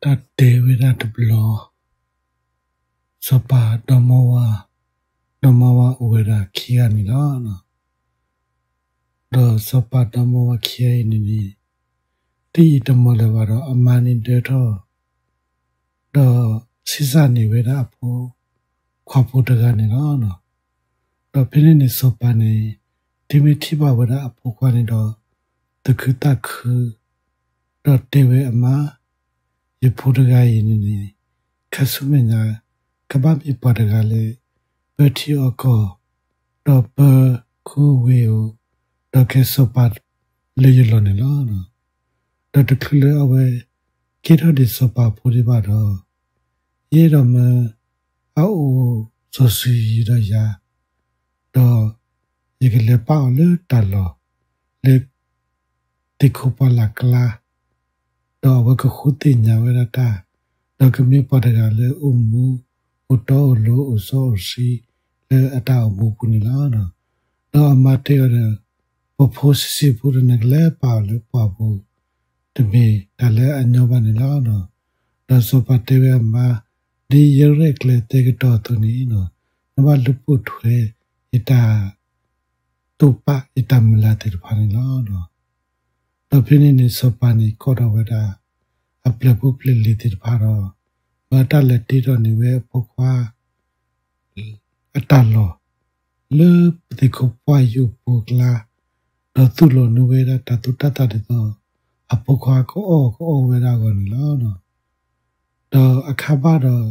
တၢ်တဲဝဲဒၣ်တဘျီ, စီၤပၤဒီမါဝၤ, ဒီမါဝၤအိၣ်ဝဲဒၣ်ခံဂၤန့ၣ်လီၤ. ဒီးစီၤပၤဒီမါဝၤခံဂၤအံၤန့ၣ်န့ၣ်, တယံာ်တမီၢ်လၢၤဘၣ်ဒီး အမါန့ၣ်ဒၢထီၣ် ဒီးဆံးစၢ်န့ၢ်ဝဲဒၣ်အဖိခွါဖိတဂၤန့ၣ်လီၤ. ဒီးဖဲန့ၣ်န့ၣ်စီၤပၤန့ၣ် တုၤမ့ၢ်ထံၣ်ဘၣ်ဝဲဒၣ်အဖိခွါန့ၣ်ဒီး သူၣ်ခုသးခု ဒီးတဲဝဲအမါ, ယဖိတဂၤအံၤန့ၣ်န့ၣ် ခါဆူမဲာ်ညါ ကဘၣ်မ့ၢ်ပှၤတဂၤလၢ ပၢထံအီကီၢ် ဒီးပၢခူဝ့ၢ်ဧိၤ ဒီးကဲစီၤပၤလၢယလီၢ်န့ၣ်လီၤ. ဒီးတချုးလၢအဝဲကဲထီၣ်ဒံးစီၤပၤဖိဒံးဘၣ်ဒီး, ယအဲၣ်ဒိးမၢ အအိၣ်စီၤစုၤယံၤဒီးယၤ, ဒီးယကလဲၤပာ်အီၤလၢတၢ်လီၢ်လၢ သ့ၣ်ခိၣ်ပှၢ်လၢ်ကျါ, ဒီးအဝဲကဃုသ့ၣ်ညါဝဲဒၣ်တၢ်, ဒီးကမ့ၢ်ပှၤတဂၤလၢအိၣ်မူ အိၣ်တီအိၣ်လိၤ အိၣ်စီအိၣ်ဆှံ လၢအတၢ်အိၣ်မူပူၤန့ၣ်လီၤ. ဒီးအမါတဲအီၤဒီး, ပဖိဆံးဆံးဖိဒီး နကလဲၤပာ်အီၤလၢပှၢ်ပူၤ တမ့ၢ်တၢ်လၢအညီဘၣ်န့ၣ်လီၤ. ဒီးစီၤပၤတဲဝဲအမါ, ဒ်ယရဲၣ်ကျဲၤတဲကတီၤအသိးန့ၣ်, နဘၣ်လူၤပိာ်ထွဲ ယတၢ်တိာ်ပာ် ယတၢ်မုၢ်လၢ်သ့ၣ်တဖၣ်န့ၣ်လီၤ. ဒီးဖဲန့ၣ်န့ၣ်စီၤပၤန့ၣ်ကိးထီၣ်ဝဲဒၣ် အပျဲၢ်ဖိပျဲၢ်လံၤသ့ၣ်တဖၣ်ဒီး, ဘၣ်တၢ်လဲၤတ့ထီၣ်န့ၢ်ဝဲအဖိခွါ အတၢ်လီၢ် လၢပသ့ၣ်ခိၣ်ပှၢ်ယိာ်ပူၤအကျါ, ဒီးသူၣ်လီၤန့ၢ်ဝဲဒၣ်တၢ်သူၣ်တၢ်သၣ်ဒ်သိး အဖိခွါကအီၣ်ကအီဝဲဒၣ်အဂီၢ်န့ၣ်လီၤ. ဒီးအခါဘၣ်ဒီး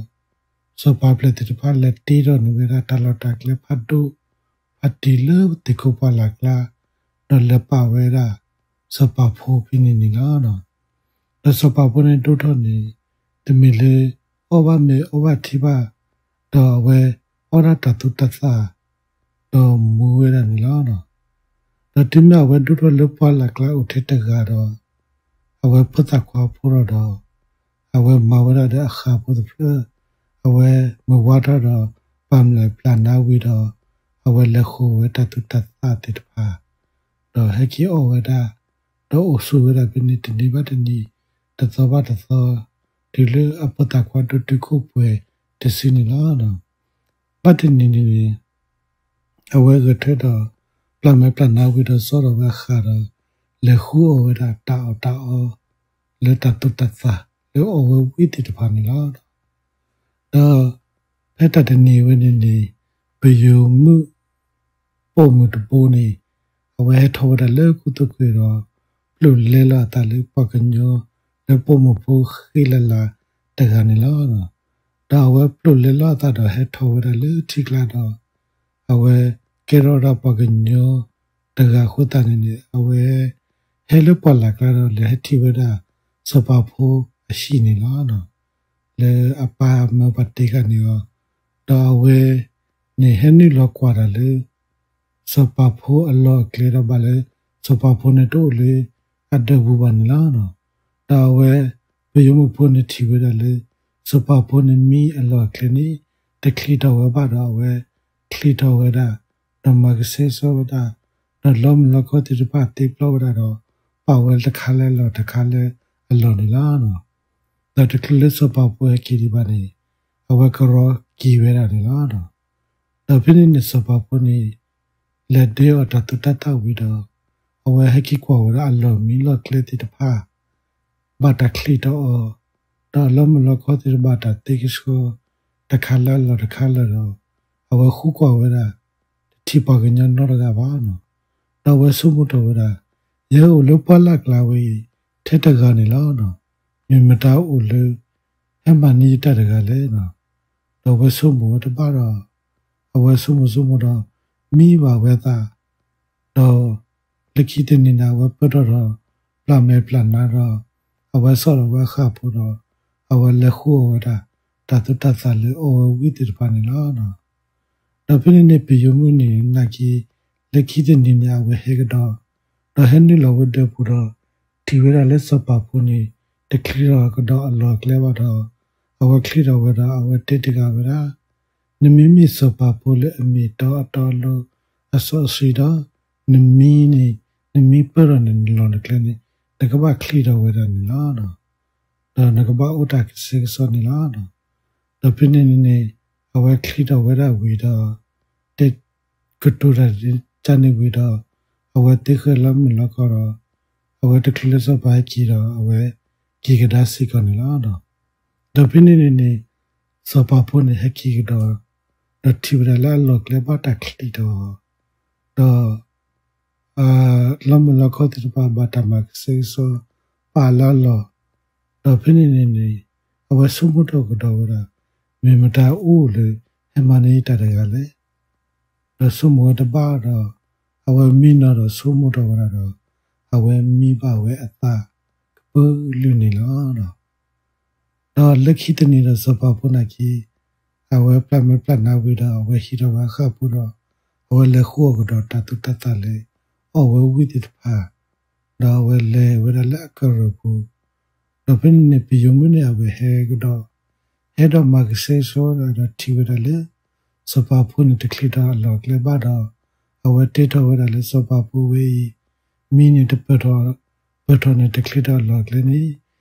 စီၤပၤပျဲၢ်သ့ၣ်တဖၣ်လဲၤတ့ထီၣ်န့ၢ်ဝဲဒၣ်တၢ်လီၢ်တၢ်ကျဲဖးဒိၣ်ဖးတံၢ်လၢပသ့ၣ်ခိၣ်ပှၢ်လၢ်ကျါ, ဒီးလဲၤပာ်ဝဲဒၣ် စီၤပၤဖိဖဲန့ၣ်န့ၣ်လီၤ. ဒီးစီၤပၤဖိန့ၣ်ဒိၣ်ထီၣ်န့ၣ် တမ့ၢ်လၢ အီၣ်ဘၣ်မ့ၤအီဘၣ်ထံဘၣ်, ဒီးအဝဲအီၣ်ဒၣ်တၢ်သူၣ်တၢ်သၣ် ဒီးမူဝဲဒၣ်န့ၣ်လီၤ. ဒီးတုၤမ့ၢ်အဝဲဒိၣ်ထီၣ်လၢပှၢ်လၢ်ကျါအိၣ်ထဲတဂၤဒီး, အဝဲဖိသၣ်ခွါဖိဒီးဒီး, အဝဲမၤဝဲဒၣ်ဒီးအဃၢ်ဖိတဖျၢၣ်, အဝဲမုၢ်ဝါထီၣ်ဒီး ပာ်မျၢ်ပျၢ်နါဝံၤဒီး, အဝဲလဲၤဃုာ်ဝဲတၢ်သူၣ်တၢ်သၣ်သ့ၣ်တဖၣ်, ဒီးဟဲက့ၤအီၣ်ဝဲဒၣ်, ဒီးအိၣ်ဆိးဝဲဒၣ်ဖဲန့ၣ်တနံၤဘၣ်တနံၤ, တသီဘၣ်တသီ, တုၤလၢအဖိသၣ်ခွါဒိၣ်တုာ်ခိၣ်ပှဲၤတစုန့ၣ်လီၤ. ဘၣ်တနံၤန့ၣ်န့ၣ် အဝဲဂဲၤထၢၣ်ဒီး ပျၢ်မဲာ်ပျၢ်နါဝံၤဒီး စီၣ်ထီၣ်ဝဲအဃၢ်ဒီး လဲၤဃုအီၣ်ဝဲဒၣ်တၢ်အီၣ်တၢ်အီ လၢတၢ်သူၣ်တၢ်သၣ်လၢအီၣ်ဝဲဝံၤသ့ၣ်တဖၣ်န့ၣ်လီၤ. ဒီးဖဲတၢ်တနံၤဝဲန့ၣ်န့ၣ် ပယိၤမုၣ် ပိာ်မုၣ်တဘိန့ၣ် အဝဲဟဲထီၣ်ဝဲဒၣ်လၢခူသူၣ်က့ၤဒီး ပျိာ်လဲလီၤအသးလၢပှၤကညီ လၢပိာ်မုၣ်ဖိဃ့လၢ်လၢ်တဂၤန့ၣ်လီၤ. ဒီးအဝဲပျိာ်လဲလီၤအသးဒီးဟဲထီၣ်ဝဲဒၣ်လၢထံကျါဒီး အဝဲကဲထီၣ်ဝဲဒၣ်ပှၤကညီတဂၤအဃိသတးန့ၣ်န့ၣ် အဝဲဟဲလၢပှၢ်လၢ်ကျါဒီးလဲၤဟဲထံၣ်ဝဲဒၣ် စီၤပၤဖိအဟံၣ်န့ၣ်လီၤ. လၢအပၢ်အမၢပှၤတ့ခါန့ၣ်အီၤ, ဒီးအဝဲန့ၣ်ဟဲနုာ်လီၤကွၢ်တၢ်လၢ စီၤပၤဖိအလီၢ်အကျဲဒီးဘၣ်လၢ စီၤပၤဖိန့ၣ်တအိၣ်လၢအဒၢးပူၤဘၣ်န့ၣ်လီၤ. ဒီးအဝဲ ပယိၤမုၣ်ဖိန့ၣ်ထံၣ်ဝဲဒၣ်လၢ စီၤပၤဖိန့ၣ်မံအလီၢ်အကျဲန့ၣ် တချံးထီၣ်ဝဲဘၣ်ဒီးအဝဲချံးထီၣ်ဝဲဒၣ်, ဒီးမၤကဆှဲစီဝဲဒၣ်, ဒီးလီၤမုၢ်လီၤခီသ့ၣ်တဖၣ်သ့ပျီဝဲဒၣ်ဒီး ပာ်ဝဲတခါလၢအလီၢ်တခါလၢအလီၢ်န့ၣ်လီၤ. ဒီးတချုးလၢစီၤပၤဖိဟဲက့ၤဒံးဘၣ်န့ၣ် အဝဲကရီက့ၤဝဲဒၣ်န့ၣ်လီၤ. ဒီးဖဲန့ၣ်န့ၣ်စီၤပၤဖိန့ၣ် လဲၤဒၢအီၤတၢ်သူၣ်တၢ်သၣ်ဝံၤဒီး အဝဲဟဲက့ၤကွၢ်ဝဲဒၣ်အလီၢ်မံလီၢ်ကျဲသ့ၣ်တဖၣ် ဘၣ်တၢ်ချံးထီၣ်အီၤ, ဒီးအလီၤမုၢ်လီၤခီသ့ၣ်တဖၣ်ဘၣ်တၢ်သ့ကဆှီ တခါလၢအလီၢ်တခါလၢာ်ဒီး အဝဲဃုကွၢ်ဝဲဒၣ် တထံၣ်ပှၤကညီနီတဂၤဘၣ်. ဒီးအဝဲဆိကမိၣ်ထီၣ်ဝဲဒၣ်, ယဟဲအိၣ်လၢပှၢ်လၢ်ကျါဝဲအံၤ ထဲတဂၤန့ၣ်လီၤ. မ့ၢ်မတၤအိၣ်လၢ ဟဲမၤန့ၢ်ယတၢ်တဂၤလဲၣ်. ဒီးအဝဲဆိကမိၣ်ဝဲတဘၣ်ဒီး အဝဲဆိကမိၣ်ဆိကမိၣ်ဒီး မံဘၣ်ဝဲအသး ဒီးလၢခံတနံၤန့ၣ် အဝဲပၢၢ်ထီၣ်ဒီး ပျၢ်မဲာ်ပျၢ်နါဒီး အဝဲစီၣ်ထီၣ်ဝဲအဃၢ်ဖိဒီး အဝဲလဲၤဃုအီၣ်ဝဲဒၣ် တၢ်သူၣ်တၢ်သၣ်လၢအီၣ်ဝဲဝံၤသ့ၣ်တဖၣ်န့ၣ်လီၤ. ဒီးဖဲန့ၣ်န့ၣ် ပယိၤမုၣ်န့ၣ်နာ်က့ လၢခံတနံၤန့ၣ် အဝဲဟဲကဒီး, ဒီးဟဲနုာ်လီၤဝဲဒၢးပူၤဒီး ထံၣ်ဝဲဒၣ်လၢစီၤပၤဖိန့ၣ် တချံးထီၣ်ကဒီးအလီၢ်အကျဲဘၣ်ဒီး အဝဲချံးထီၣ်ဝဲဒီး အဝဲတဲတဂၤဝဲဒၣ်, နမ့မ့ၢ်စီၤပၤဖိလၢအမ့ၢ်တီအတီအလိၤ အစီအဆှံဒီး နမံန့ၣ် နမံပၢၢ်ထီၣ်န့ၣ် နလီၢ်နကျဲန့ၣ် နကဘၣ်ချံးထီၣ်ဝဲဒၣ်န့ၣ်လီၤ. ဒီးနကဘၣ်အိၣ်တၢ်ကဆှဲကဆှီန့ၣ်လီၤ. ဒီးဖဲန့ၣ်န့ၣ်န့ၣ် အဝဲချံးထီၣ်ဝဲဒၣ်ဝံၤဒီး တဲကတိၤတၢ်န့ၣ်ဝံၤဒီး အဝဲသ့ဃၢၤလီၤမုၢ်လီၤခီဒီး အဝဲတချုးလၢစီၤပၤဟဲက့ၤဒီး အဝဲက့ၤကဒါစ့ၢ်ကီးန့ၣ်လီၤ. ဒီးဖဲန့ၣ်န့ၣ်န့ၣ် စီၤပၤဖိန့ၣ်ဟဲက့ၤကဒီး ဒီးထံၣ်ဝဲဒၣ်လၢအလီၢ်ကျဲဘၣ်တၢ်ချံးထီၣ် ဒီး လီၤမုၢ်လီၤခီသ့ၣ်တဖၣ်ဘၣ်တၢ်မၤကဆှဲကဆှီ ပာ်လၢအလီၢ်, ဒီးဖဲန့ၣ်န့ၣ်န့ၣ် အဝဲဆိကမိၣ်ထီၣ်ကဒီးဝဲဒၣ် မ့ၢ်မတၤအိၣ်လၢဟဲမၤန့ၢ်တၢ်တဂၤလဲၣ်. ဒီးဆိကမိၣ်ဝဲတဘၣ်ဒီး အဝဲမံနီၤဒီးဆိကမိၣ်ထီၣ်ဝဲဒၣ်ဒီး အဝဲမံဘၣ်ဝဲအသးကပုာ်လုာ်န့ၣ်လီၤ. ဒီးလၢခံတနံၤဒီးစီၤပၤဖိနာ်က့ အဝဲပျၢ်မဲာ်ပျၢ်နါဝံၤဒီး အဝဲဟံးထီၣ်ဝဲအဃၢ်ဖိဒီး အဝဲလဲၤဃုအီၣ်ကဒီးတၢ်သူၣ်တၢ်သးလၢ အီၣ်ဝဲဝံၣ်သ့ၣ်တဖၣ်, ဒီးအဝဲလဲၤဝဲဒၣ်လၢအကရၢၢ်ပူၤ, ဒီးဖဲန့ၣ်န့ၣ် ပယိၤမုၣ်န့ၣ် အဝဲဟဲကဒီး ဟဲဒီးမၤကဆှဲကဆှီဝဲဒၣ်ဒီးထံၣ်ဝဲဒၣ်လၢ စီၤပၤဖိန့ၣ်တချံးထီၣ်အလီၢ်အကျဲဘၣ်ဒီး အဝဲတဲထီၣ်ဝဲဒၣ်လၢစီၤပၤဖိဝဲအံၤ မံန့ၣ်တပၢၢ်ထီၣ်, ပၢၢ်ထီၣ်န့ၣ်တချံးထီၣ်အလီၢ်အကျဲန့ၣ်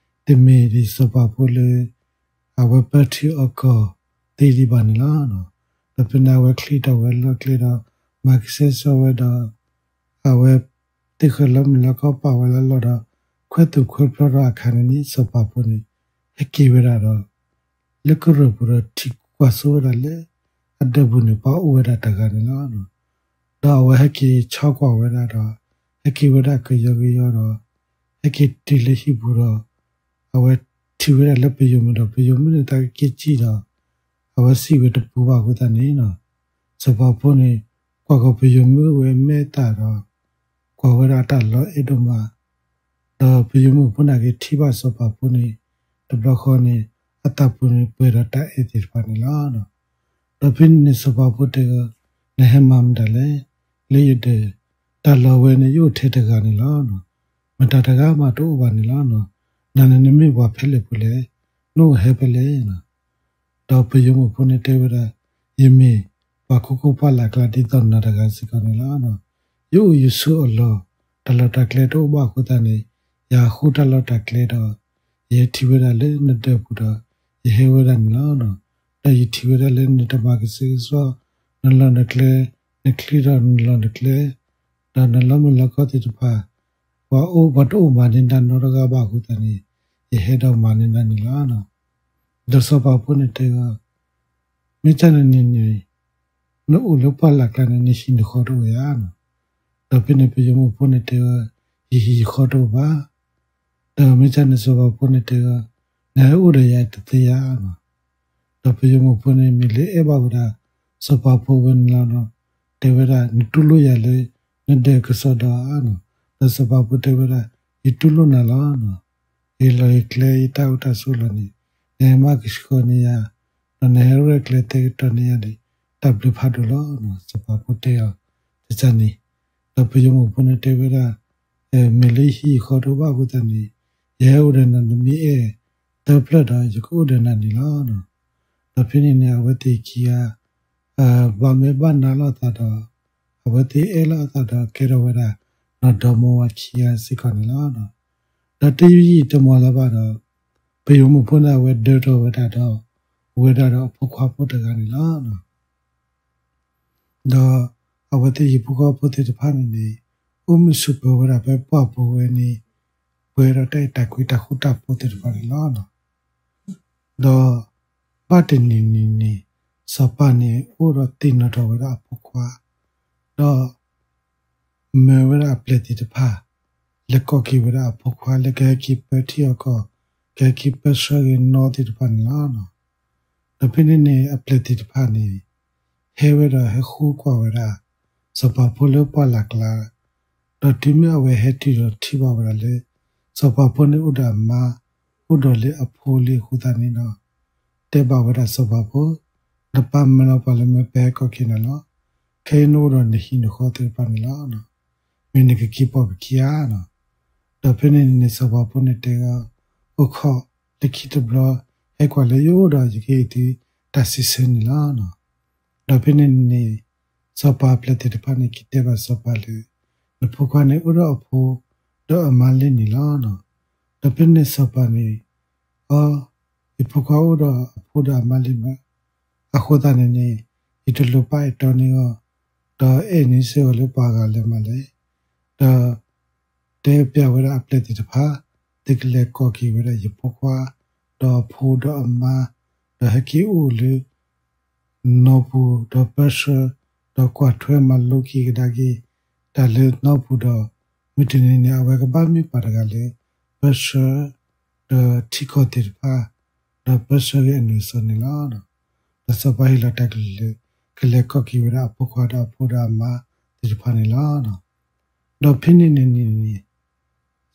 တမ့ၢ်ဒ်စီၤပၤဖိလၢ အဝဲပၢထံအီၣ်ကီၢ်သ့ဒံးဘၣ်န့ၣ်လီၤ. ဒီးဖဲန့ၣ်အဝဲချံးထီၣ်ဝဲလီၢ်အကျဲဒီး မၤကဆှဲကဆှီဝဲဒီး အဝဲသ့ၣ်ဃၢၤလီၤမုၢ်လီၤခီပာ်ဝဲလၢအလီၢ်ဒီး ခွဲသူၣ်ခွဲဖျီထီၣ်အခါန့ၣ်န့ၣ် စီၤပၤဖိန့ၣ် ဟဲက့ၤဝဲဒၣ်ဒီး လၢကရၢၢ်ပူၤဒီးထံၣ်ကွၢ်စိဝဲဒၣ်လၢ အဒၢးပူၤန့ၣ် ပှၤအိၣ်ဝဲဒၣ်တဂၤန့ၣ်လီၤ. ဒီးအဝဲဟဲက့ၤဆီကွၢ်ဝဲဒၣ်ဒီး ဟဲက့ၤဝဲဒၣ်ကယီကယီဒီး ဟဲက့ၤတုၤလၢဟံၣ်ပူၤဒီး အဝဲထံၣ်ဝဲဒၣ်လၢပယိၤမုၣ်ဒီး ပယိၤမုၣ်န့ၣ်သးက့ကၠံၣ်ဒီး အဝဲစံးဝဲတပူၤဘၣ်အဃိသတးန့ၣ် စီၤပၤဖိန့ၣ် ကွၢ်ဃီၤပယိၤမုၣ်ဝဲမဲာ်သၣ်ဒီး ကွၢ်ဝဲဒၣ်တၢ်လီၤအဲၣ်ဒိၣ်မး ဒီးပယိၤမုၣ်ဖိနာ်က့ထံၣ်ဘၣ်စီၤပၤဖိန့ၣ် တဘျီဃီန့ၣ် အသးပူၤန့ၣ်ပှဲၤဒီးတၢ်အဲၣ်သ့ၣ်တဖၣ်န့ၣ်လီၤ. ဒီးဖဲန့ၣ်န့ၣ် စီၤပၤဖိတဲအီၤ, နဟဲမၤမတၤလဲၣ်, လၢယဒၢး, တၢ်လီၤဝဲန့ၣ် ယအိၣ်ထဲတဂၤန့ၣ်လီၤ. မတၤတဂၤမးတအိၣ်ဘၣ်န့ၣ်လီၤ. နန့ၣ်နမ့ၢ်ပှၤဖဲလဲၣ်ပူၤလဲၣ်, နအိၣ်ဟဲဖဲလဲၣ်. ဒီးပယိၤမုၣ်ဖိန့ၣ်တဲဝဲဒၣ်, ယမ့ၢ်ပှၤခိခိၣ်ပှၢ်လၢ်ကျါဒ်သိးနၤတဂၤစ့ၢ်ကီးန့ၣ်လီၤ. ယအိၣ်ယဆိးအလီၢ်, တၢ်လီၢ်တၢ်ကျဲတအိၣ်ဘၣ်အဃိသတးန့ၣ် ယဟးဃုတၢ်လီၢ်တၢ်ကျဲဒီး ယဟဲထံၣ်ဝဲဒၣ်လၢနဒၢးပူၤဒီး ယဟဲဝဲဒၣ်န့ၣ်လီၤ. ဒီးယထံၣ်ဝဲဒၣ်လၢနတမၤကဆှဲကဆှီ နလီၢ်နကျဲ, နချံးထီၣ်နလီၢ်နကျဲ, ဒီးနလီၤမုၢ်လီၤခီသ့ၣ်တဖၣ် ပှၤအိၣ်ပှၤတအိၣ်မၤန့ၢ်ဒၣ်နီတဂၤဘၣ်အဃိသတးန့ၣ် ယဟဲဒီးမၤန့ၢ်ဒၣ်န့ၣ်လီၤ. ဒီးစီၤပၤဖိန့ၣ်တဲအီၤ, မ့ၢ်တၢ်န့ၣ်န့ၣ်န့ၣ် နအိၣ်လၢပှၢ်လၢ်ကျါန့ၣ် နဟံၣ်နဃီတအိၣ်ဧါ. ဒီးဖဲန့ၣ်ပယိၤမုၣ်ဖိန့ၣ်တဲအီၤ, ယဟံၣ်ယဃီတအိၣ်ဘၣ်. ဒီးမ့ၢ်တၢ်န့ၣ်စီၤပၤဖိန့ၣ်တဲအီၤ, နဟဲအိၣ်ဒီးယၤတသ့ဧါ. ဒီးပယိၤမုၣ်ဖိန့ၣ်မ့ၢ်လၢအဲၣ်ဘၣ်ဝဲဒၣ် စီၤပၤဖိဝဲန့ၣ်လီၤဒီး တဲဝဲဒၣ် နတူၢ်လိာ်ယၤလၢ နဒၢးကစီဒီဧါ. ဒီးစီၤပၤဖိတဲဝဲဒၣ် ယတူၢ်လိာ်နၤလီၤ. ယလီၢ်ယကျဲယတၢ်အိၣ်တၢ်ဆိးလီၢ်န့ၣ် နဟဲမၤကဆှဲကဆှီန့ၢ်ယၤ, ဒီးနဟဲရဲၣ်ကျဲၤသဲကတီၤန့ၢ်ယၤန့ၣ် တၢ်ဘျုးဖးဒိၣ်လီၤ. စီၤပၤဖိတဲအီၤ တၢ်န့ၣ်, ဒီးပယိၤမုၣ်ဖိန့ၣ်တဲဝဲဒၣ် မ့ၢ်လၢယဟံၣ်ယဃီတအိၣ်ဘၣ်အဃိသတးန့ၣ် ယဟဲအိၣ်ဒီးနၤတမ့ၢ်အဲၣ်သၢဖျၢၣ်ဒီး ယကအိၣ်ဒီးနၤန့ၣ်လီၤ. ဒီးဖဲန့ၣ်န့ၣ် အဝဲသ့ၣ်ခံဂၤ ဘၣ်မဲာ်ဘၣ်နါလိာ်အသးဒီး အဝဲသ့ၣ်အဲၣ်လိာ်အသးဒီးကဲထီၣ်ဝဲဒၣ် နီၢ်ဒီမါဝၤခံဂၤစ့ၢ်ကီးန့ၣ်လီၤ. ဒီးတယံာ်တမီၢ်လၢၤဘၣ်ဒီး ပယိၤမုၣ်ဖိန့ၣ် အဝဲဒၢထီၣ်ဝဲဒၣ်ဒီး အိၣ်ဝဲဒၣ်ဒီးအဖိခွါဖိတဂၤန့ၣ်လီၤ. ဒီးအဝဲသ့ၣ်ဟံၣ်ဖိဃီဖိသ့ၣ်တဖၣ်န့ၣ်န့ၣ် အိၣ်မုာ်ဆိးပၢၤဝဲဒၣ်ဖဲပှၢ်ပူၤဝဲန့ၣ် ပှဲၤဒီးတၢ်အဲၣ်တၢ်ကွံတၢ်ဃူတၢ်ဖိးသ့ၣ်တဖၣ်န့ၣ်လီၤ. ဒီးဘၣ်တနံၤနံၤန့ၣ် စီၤပၤန့ၣ်အိၣ်ဒီးသ့ၣ်နီၣ်ထီၣ်ဝဲဒၣ်အဖိခွါ, ဒီးမၢဝဲဒၣ်အပျဲၢ်သ့ၣ်တဖၣ် လဲၤကိးက့ၤဝဲဒၣ်အဖိခွါလၢကဟဲက့ၤပၢထံအီၣ်ကီၢ်, ကဟဲက့ၤပၢဆှၢက့ၤနီၢ်သ့ၣ်တဖၣ်န့ၣ်လီၤ. ဒီးဖဲန့ၣ်န့ၣ် အပျဲၢ်သ့ၣ်တဖၣ်န့ၣ် ဟဲဝဲဒီးဟဲဃုကွၢ်ဝဲဒၣ် စီၤပၤဖိလၢပှၢ်လၢ်ကျါ, ဒီးတုၤမ့ၢ်အဝဲဟဲတုၤဒီးထံၣ်ဘၣ်ဝဲဒၣ်လၢ စီၤပၤဖိန့ၣ်အိၣ်ဒီးအမါ အိၣ်ဒီးလၢအဖိလံအဃိသတးန့ၣ်ဒီး တဲဘၣ်ဝဲဒၣ်စီၤပၤဖိ, နပၢ်မၢလီၤပှၤလၢမၢပဟဲကိးက့ၤနၤလီၤ. ခဲအံၤနအိၣ်ဒီးနဟံၣ်နဃီသ့ၣ်တဖၣ်န့ၣ်လီၤ. မ့ၢ်နကက့ၤပိာ်ပခံဧါ. ဒီးဖဲန့ၣ်န့ၣ် စီၤပၤဖိန့ၣ်တဲအီၤ, အိၣ်ခိး, လၢခံတဘျီ ဟဲကွၢ်လၢယအိၣ်ဒီးယကဟ့ၣ်သုတၢ်စံးဆၢန့ၣ်လီၤ. ဒီးဖဲန့ၣ်န့ၣ် စီၤပၤအပျဲၢ်သ့ၣ်တဖၣ်န့ၣ် က့ၤတဲဘၣ်စီၤပၤလၢ နဖိခွါန့ၣ်အိၣ်ဒီးအဖိ ဒီးအမါလံန့ၣ်လီၤ. ဒီးဖဲန့ၣ်စီၤပၤန့ၣ် အီ, ယဖိခွါအိၣ်ဒီးအဖိဒီးအမါလံမး, အဃိသတးန့ၣ်န့ၣ် ယတလိၣ်ပာ်အဲၣ်တီန့ၢ်အီၤ, ဒီးအဲၣ်န့ၢ်စ့ၢ်ကီးလၢပှၤဂၤလၢမးလဲၣ်. ဒီး တဲပျးဝဲဒၣ်အပျဲၢ်သ့ၣ်တဖၣ်, သုကလဲၤကိးက့ၤဝဲဒၣ်ယဖိခွါ, ဒီးအဖိဒီးအမါ, ဒီးဟဲက့ၤအိၣ်လၢ နီၢ်ပူၤ, ဒီးပၢဆှၢ, ဒီးကွၢ်ထွဲမၤလိက့ၤကဒါက့ၤ တၢ်လၢနီၢ်ပူၤဒီး မုၢ်တနံၤန့ၣ် အဝဲကဘၣ်မ့ၢ်ပှၤတဂၤလၢ ပၢဆှၢ ဒီးထံကီၢ်သ့ၣ်တဖၣ်, ဒီးပၢဆှၢဂ့ၤအနုၢ်အစီန့ၣ်လီၤ. ဒီးစီၤပၤဟ့ၣ်လီၤတၢ်ကလုၢ်လၢ ကလဲၤကိးက့ၤဝဲဒၣ်အဖိခွါဒီးအဖိဒီးအမါသ့ၣ်တဖၣ်န့ၣ်လီၤ. ဒီးဖဲန့ၣ်န့ၣ်န့ၣ်န့ၣ်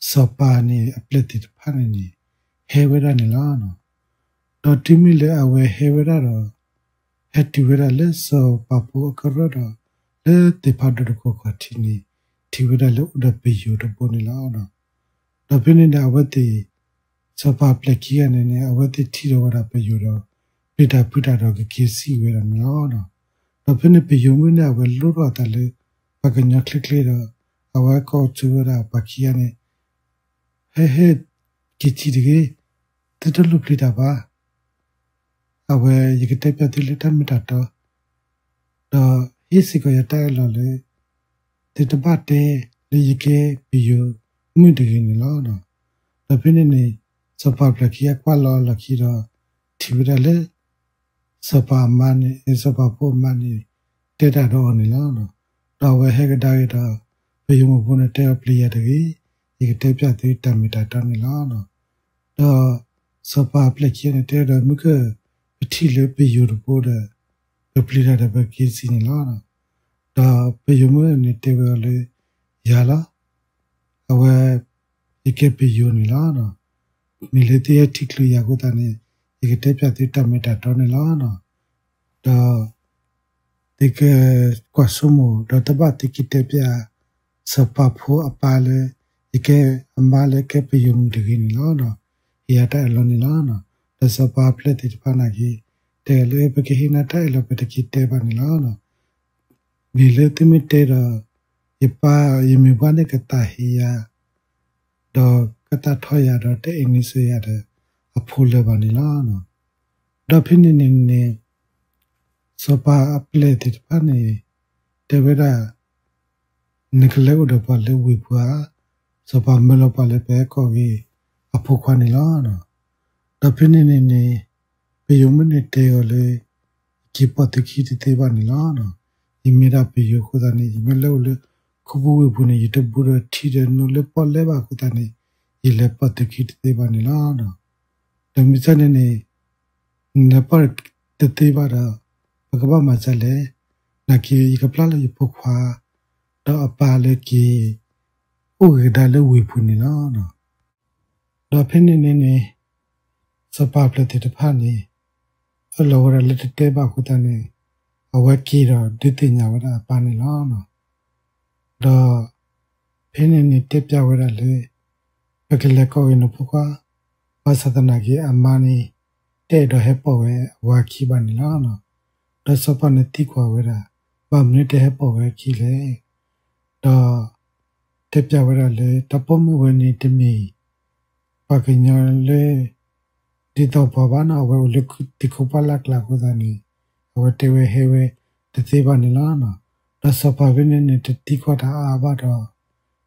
စီၤပၤန့ၣ်အပျဲၢ်သ့ၣ်တဖၣ်န့ၣ်န့ၣ် ဟဲဝဲဒၣ်န့ၣ်လီၤ. ဒီးတုၤမ့ၢ်လၢအဝဲဟဲဝဲဒၣ်ဒီး ဟဲတုၤဝဲဒၣ်လၢစီၤပၤဖိအကရၢၢ်ဒီး လၢသ့ၣ်ဖးဒိၣ်တခိၣ်ခီၣ်ထံးန့ၣ် ထံၣ်ဝဲဒၣ်လၢအိၣ်ဒီးပယိၤတဘိန့ၣ်လီၤ. ဒီးဖဲန့ၣ်ဒီးအဝဲသ့ၣ် စီၤပၤအပျဲၢ်ခံဂၤန့ၣ်န့ၣ် အဝဲသ့ၣ်ထံၣ်ဒီးဝဲဒၣ်ပယိၤဒီး ပျံၤတၢ်ဖုးတၢ်ဒီးကက့ၤစံၣ်ဝဲဒၣ်န့ၣ်လီၤ. ဒီးဖဲန့ၣ်ပယိၤမုၣ်န့ၣ် အဝဲလိၣ်ထီၣ်အသးလၢ ပှၤကညီချ့ချ့ဒီး အဝဲကိးဆိဝဲဒၣ်ပှၤခံဂၤန့ၣ် ဟဲဟဲ က့ၤထံၣ်တဂ့ၤ, သုတလိၣ်ပျံၤတၢ်ဘၣ်. အဝဲယကတဲပျးသုလၢတၢ်မ့ၢ်တၢ်တီ, ဒီးဟ့ၣ်စ့ၢ်ကီးယၤတၢ်အၢၣ်လီၤလၢ သုတဘၣ်တဲလၢယကဲပယိၤမုၣ်တဂ့ၤန့ၣ်လီၤ. ဒီးဖဲန့ၣ်န့ၣ် စီၤပၤအပျဲၢ်ခံဂၤကွၢ်လီၤအလီၢ်ခံဒီး ထံၣ်ဝဲဒၣ်လၢ စီၤပၤအမါန့ၣ် စီၤပၤဖိအမါန့ၣ် တဲတၢ်ဒီးအီၤန့ၣ်လီၤ. ဒီးအဝဲဟဲကဒါက့ၤဒီး ပယိၤမုၣ်ဖိန့ၣ်တဲအီၤပျံၤယၤတဂ့ၤ, ယကတဲပျးသုတၢ်မ့ၢ်တၢ်တီန့ၣ်လီၤ. ဒီးစီၤပၤအပျဲၢ်ခံဂၤန့ၣ်တဲဒီး မုၢ်ကၢၢ် ပထံၣ်လၢပယိၤတဘိဒီး ပပျံၤတၢ်ဒီးပက့ၤစံၣ်န့ၣ်လီၤ. ဒီးပယိၤမုၣ်န့ၣ်တဲဝဲအီၤလၢ ယၤလီၤ. အဝဲ ယကဲပယိၤန့ၣ်လီၤ. မ့ၢ်လၢသုဟဲထံၣ်ချုးယၤအဃိသတးန့ၣ် ယကတဲပျးသုတၢ်မ့ၢ်တၢ်တီန့ၣ်လီၤ. ဒီး သုကကွၢ်ဆိကမိၣ် ဒီးတဘၣ်သုက့ၤတဲပျး စီၤပၤဖိအပၢ်လၢ ယကဲအမါလၢကဲပယိၤမုၣ်တဂ့ၤန့ၣ်လီၤ. ဟ့ၣ်ယၤတၢ်အၢၣ်လီၤန့ၣ်လီၤ. ဒီးစီၤပၤအပျဲၢ်သ့ၣ်တဖၣ်နာ်က့ၤ တဲလၢပကဟ့ၣ်နၤတၢ်အၢၣ်လီၤ ပတက့ၤတဲဘၣ်န့ၣ်လီၤ. မ့ၢ်လၢသုမ့ၢ်တဲဒီး ယပၢ်ယမ့ၢ်ပှၢ်န့ၣ်ကသးဟ့ယၤ ဒီးကသးထီၣ်ယၤဒီးတအဲၣ်န့ၢ်စ့ၢ်ယၤဒီး အဖိလၢၤဘၣ်န့ၣ်လီၤ. ဒီးဖဲန့ၣ်န့ၣ်န့ၣ် စီၤပၤအပျဲၢ်သ့ၣ်တဖၣ်န့ၣ် တဲဝဲဒၣ် နကလဲၤအိၣ်ဒီးပှၤလၢဝ့ၢ်ပူၤဧါ, စီၤပၤမၢလီၤပှၤလၢပဟဲကိးက့ၤအဖိခွါန့ၣ်လီၤ. ဒီးဖဲန့ၣ်န့ၣ်န့ၣ် ပယိၤမုၣ်န့ၣ်တဲအီၤလၢ ယက့ၤပိာ်သုခံတသ့ဘၣ်န့ၣ်လီၤ. ယမ့ၢ်ဒၣ်ပယိၤအဃိသတးန့ၣ် ယမ့ၢ်လဲၤအိၣ်လၢခူပူၤဝ့ၢ်ပူၤန့ၣ် ယတဘူးဒီးထံဒီးနိလၢပီၣ်လဲၣ်ဘၣ်အဃိသတးန့ၣ် ယလဲၤပိာ်သုခံတသ့ဘၣ်န့ၣ်လီၤ. ဒီးမ့ၢ်စ့ၢ်န့ၣ်န့ၣ် နလဲၤပိာ်တသ့ဘၣ်ဒီး ပကဘၣ်မၤစၢၤလဲၣ်. နာ်က့ၤယကပျၢ်လၢယဖိခွါ ဒီးအပၢ်လၢက့ၤ အိၣ်ဂ့ၤကဒါလၢဝ့ၢ်ပူၤန့ၣ်လီၤ. ဒီးဖဲန့ၣ်န့ၣ်န့ၣ် စီၤပၤအပျဲၢ်သ့ၣ်တဖၣ်န့ၣ် အၢၣ်လီၤဝဲဒၣ်လၢတတဲဘၣ်အဃိသတးန့ၣ် အဝဲက့ၤဒီးဒုးသ့ၣ်ညါဝဲဒၣ်အပၢ်န့ၣ်လီၤ. ဒီးဖဲန့ၣ်န့ၣ်တဲပျးဝဲဒၣ်လၢ ပကလဲၤကိးက့ၤနဖိခွါ, ဘၣ်ဆၣ်သနာ်က့အမါန့ၣ် တအဲၣ်ဒိးဟဲပိာ်ဝဲအဝၤခံဘၣ်န့ၣ်လီၤ. ဒီးစီၤပၤန့ၣ်သံကွၢ်ဝဲဒၣ် ဘၣ်မနုၤတဟဲပိာ်ဝဲခံလဲၣ်. ဒီး တဲပျးဝဲဒၣ်လၢ တၢ်ပိာ်မုၣ်ဝဲန့ၣ်တမ့ၢ် ပှၤကညီလၢ ဒ်သိးပှၤဘၣ်နီၤ အဝဲအိၣ်လၢသုးခိၣ်ပှၢ်လၢ်ကျါအဃိသတးန့ၣ် အဝဲတဲဝဲဟဲဝဲတသ့ဘၣ်န့ၣ်လီၤ. ဒီးစီၤပၤဖဲန့ၣ်န့ၣ် တသံကွၢ်တၢ်အါဘၣ်ဒီး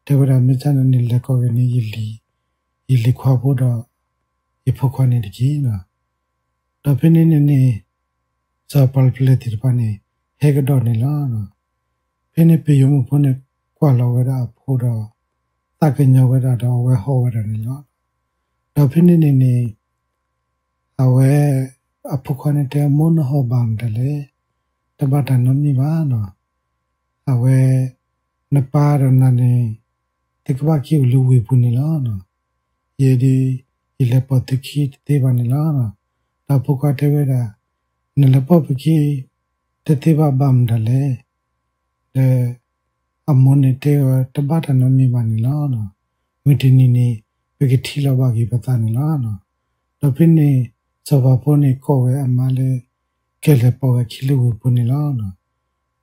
တဲဝဲဒၣ်မ့ၢ်စ့ၢ်န့ၣ်န့ၣ် လဲၤကိးက့ၤန့ၣ် ယလံၤခွါဖိဒီး ယဖိခွါန့ၣ်တက့ၢ်. ဒီးဖဲန့ၣ်န့ၣ်န့ၣ် စီၤပၤအပျဲၢ်သ့ၣ်တဖၣ်န့ၣ် ဟဲကဒီးန့ၣ်လီၤ. ဖဲန့ၣ်ပယိၤမုၣ်ဖိန့ၣ် ကွၢ်လီၤဝဲဒၣ်အဖိဒီး သးကညီၤဝဲဒၣ်ဒီးအဝဲဟီၣ်ဝဲဒၣ်န့ၣ်လီၤ. ဒီးဖဲန့ၣ်န့ၣ်န့ၣ် အဝဲ အဖိခွါန့ၣ်တဲ မိၢ်နဟီၣ်ဘၣ်မတၤလဲၣ်, တဘၣ်တၢ်နီတမံၤဘၣ်နီၤ. အဝဲ နပၢ်ဒီးနၤန့ၣ် သုကဘၣ်က့ၤအိၣ်လၢဝ့ၢ်ပူၤန့ၣ်လီၤ. ယဲဒၣ် ယလဲၤပိာ်သုခံတသ့ဘၣ်န့ၣ်လီၤ. ဒီးအဖိခွါတဲဝဲဒၣ် နလဲၤပိာ်ပခံတသ့ဘၣ်ဘၣ်မတၤလဲၣ်. ဒီး အမိၢ်န့ၣ်တဲအီၤ တဘၣ်တၢ်နီတမံၤဘၣ်န့ၣ်လီၤ. မုၢ်တနံၤန့ၣ် ပကထံၣ်လီၤဘၣ်က့ၤပသးန့ၣ်လီၤ. ဒီးဖဲန့ၣ် စီၤပၤဖိန့ၣ်ကိးဝဲအမါလၢ ကလဲၤပိာ်ဝဲခံလၢဝ့ၢ်ပူၤန့ၣ်လီၤ.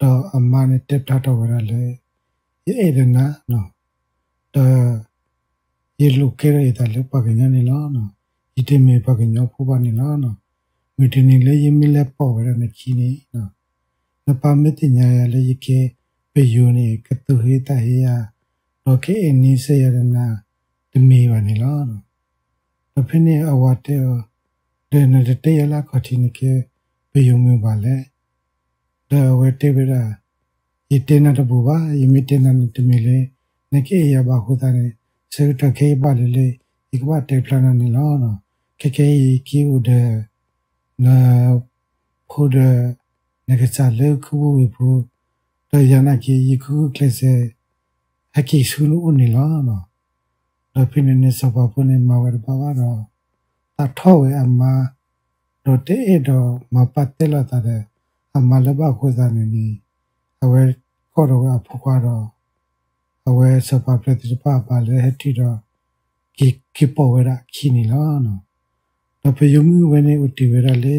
ဒီးအမါန့ၣ်တဲဖျါထီၣ်ဝဲဒၣ်လၢ ယအဲၣ်ဒိးနၤ ဒီး ယလိၣ်ကဲထီၣ်ယသးလၢပှၤကညီန့ၣ်လီၤ. ယတမ့ၢ်ပှၤကညီဖိဘၣ်န့ၣ်လီၤ. မုၢ်တနံၤလၢယမ့ၢ်လဲၤပိာ်ဝဲဒၣ်နခံန့ၣ်, နပၢ်မ့ၢ်သ့ၣ်ညါယၤလၢယကဲပယိၤန့ၣ် ကသူၣ်ဟ့သးဟ့ယၤ, ဒီးကအဲၣ်နံစဲယၤဒီးနၤတမ့ၢ်ဘၣ်န့ၣ်လီၤ. ဒီးဖဲန့ၣ်အဝၤတဲအီၤ, ဒီးနတတဲယၤလၢအခီၣ်ထံးနကဲပယိၤမုၢ်ဘၣ်လဲၣ်. ဒီးအဝဲတဲဝဲဒၣ်, ယတဲနၤတဘူၣ်ဘၣ်, ယမ့ၢ်တဲနၤန့ၣ်တမ့ၢ်လၢ နကအဲၣ်ယၤဘၣ်အဃိသတးန့ၣ်, ဆၢကတီၢ်ခဲအံၤဘၣ်လၢလၢ ယကဘၣ်တဲဖျါနၤန့ၣ်လီၤ. ခဲကနံၣ်အံၤ ယက့ၤအိၣ်ဒီး နဖိဒီး နကစၢ်လၢခူပူၤဝ့ၢ်ပူၤ, ဒီးယၤနာ်က့ၤ ယဃုကျဲးစၢး ဟဲက့ၤဆူနအိၣ်န့ၣ်လီၤ. ဒီးဖဲန့ၣ်န့ၣ် စီၤပၤဖိန့ၣ်မၤဝဲတဘၣ်ဘၣ်ဒီး သးထီၣ်ဝဲအမါ, ဒီးတအဲၣ်ဒိးမၤပာ်တဲလိာ်သးဒီး အမါလၢၤဘၣ်အဃိသတးန့ၣ်န့ၣ်, အဝဲကိးထီၣ်ဝဲအဖိခွါဒီး အဝဲစီၤပၤဖျၢၣ်သ့ၣ်တဖၣ်အပၢ်လၢဟဲတုၤဒီး က့ၤ က့ၤပိာ်ဝဲဒၣ်အခံန့ၣ်လီၤ. ဒီးပယိၤမုၣ်ဝဲန့ၣ်အိၣ်တ့ၢ်ဝဲဒၣ်လၢ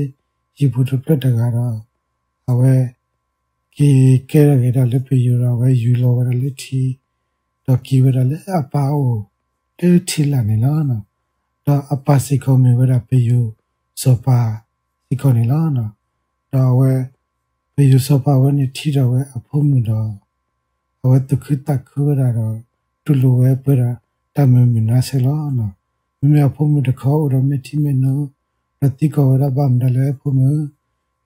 ဟံၣ်ပူၤတဖျၢၣ်တဂၤဒီး အဝဲ က့ၤကဲထီၣ်က့ၤဒၣ်လၢပယိၤဒီး အဝဲယူၤလီၤဝဲဒၣ်လၢထံ, ဒီးက့ၤဝဲဒၣ်လၢအပၢ်အအိၣ်လၢထံလာ်န့ၣ်လီၤ. ဒီးအပၢ်စ့ၢ်ကီးမ့ၢ်ဝဲဒၣ်ပယိၤစီၤပၤစ့ၢ်ကီးန့ၣ်လီၤ. ဒီးအဝဲ ပယိၤစီၤပၤဝဲန့ၣ်ထံၣ်ထီၣ်ဝဲအဖိမုၣ်ဒီး အဝဲသူၣ်ခုသးခုဝဲဒၣ်ဒီး တူၢ်လိာ်ဝဲပှဲၤဒီးတၢ်မုာ်မုာ်နါဆၢလီၤ. မ့မ့ၢ်အဖိမုၣ်တခီအိၣ်ဒီးမဲာ်ထံမဲာ်နိ, ဒီးသံကွၢ်ဝဲဒၣ်ဘၣ်မနုၤလၢအဖိမုၣ်,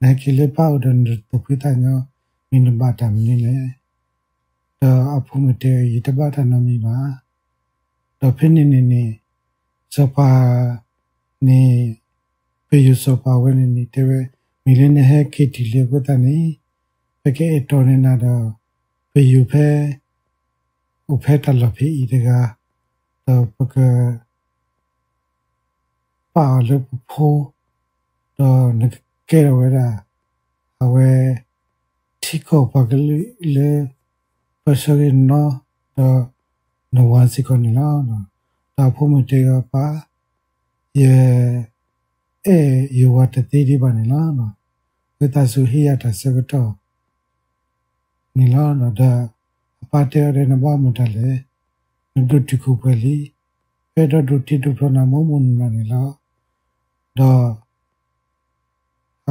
နဟဲက့ၤလၢပၢ်အိၣ်ဒီးနတသူၣ်ဖှံသးညီ, မ့ၢ်နဘၣ်တၢ်မနုၤလဲၣ်. ဒီးအဖိမုၣ်တဲ, ယတဘၣ်တၢ်နီတမံၤဘၣ်. ဒီးဖဲန့ၣ်န့ၣ်န့ၣ် စီၤပၤန့ၣ် ပယိၤစီၤပၤဝဲန့ၣ်န့ၣ် တဲဝဲ, မ့ၢ်လၢနဟဲက့ၤတုၤလံအဃိသတးန့ၣ်, ပကအဲၣ်တီန့ၢ်နၤဒီး ပယိၤဖဲ အိၣ်ဖဲတၢ်လီၢ်ဖဲအံၤတဂၤ, ဒီးပက ပာ်အီၤလၢပဖိ, ဒီးနကကဲထီၣ်ဝဲဒၣ် အဝဲ ထံကီၢ်ပှၤကလုာ်လၢ ပၢဆှၢက့ၤနနီ ဒီးနဝၤစ့ၢ်ကီးန့ၣ်လီၤ. ဒီးအဖိမုၣ်တဲအီၤပၢ်, ယ အဲၣ်ယဝၤတသ့ဒံးဘၣ်န့ၣ်လီၤ. ဝံသးစူၤဟ့ၣ်ယၤတၢ်ဆၢကတီၢ်န့ၣ်လီၤ. ဒီးအပၢ်တဲအီၤဒီး နဘၣ်မတၤလဲၣ်, နဒိၣ်တုာ်ခိၣ်ပှဲၤလံ, ပအဲၣ်ဒိးဒိးတ့ဒိးဖျီနၤမိၢ်မိၢ်နီၢ်နီၢ်န့ၣ်လီၤ. ဒီး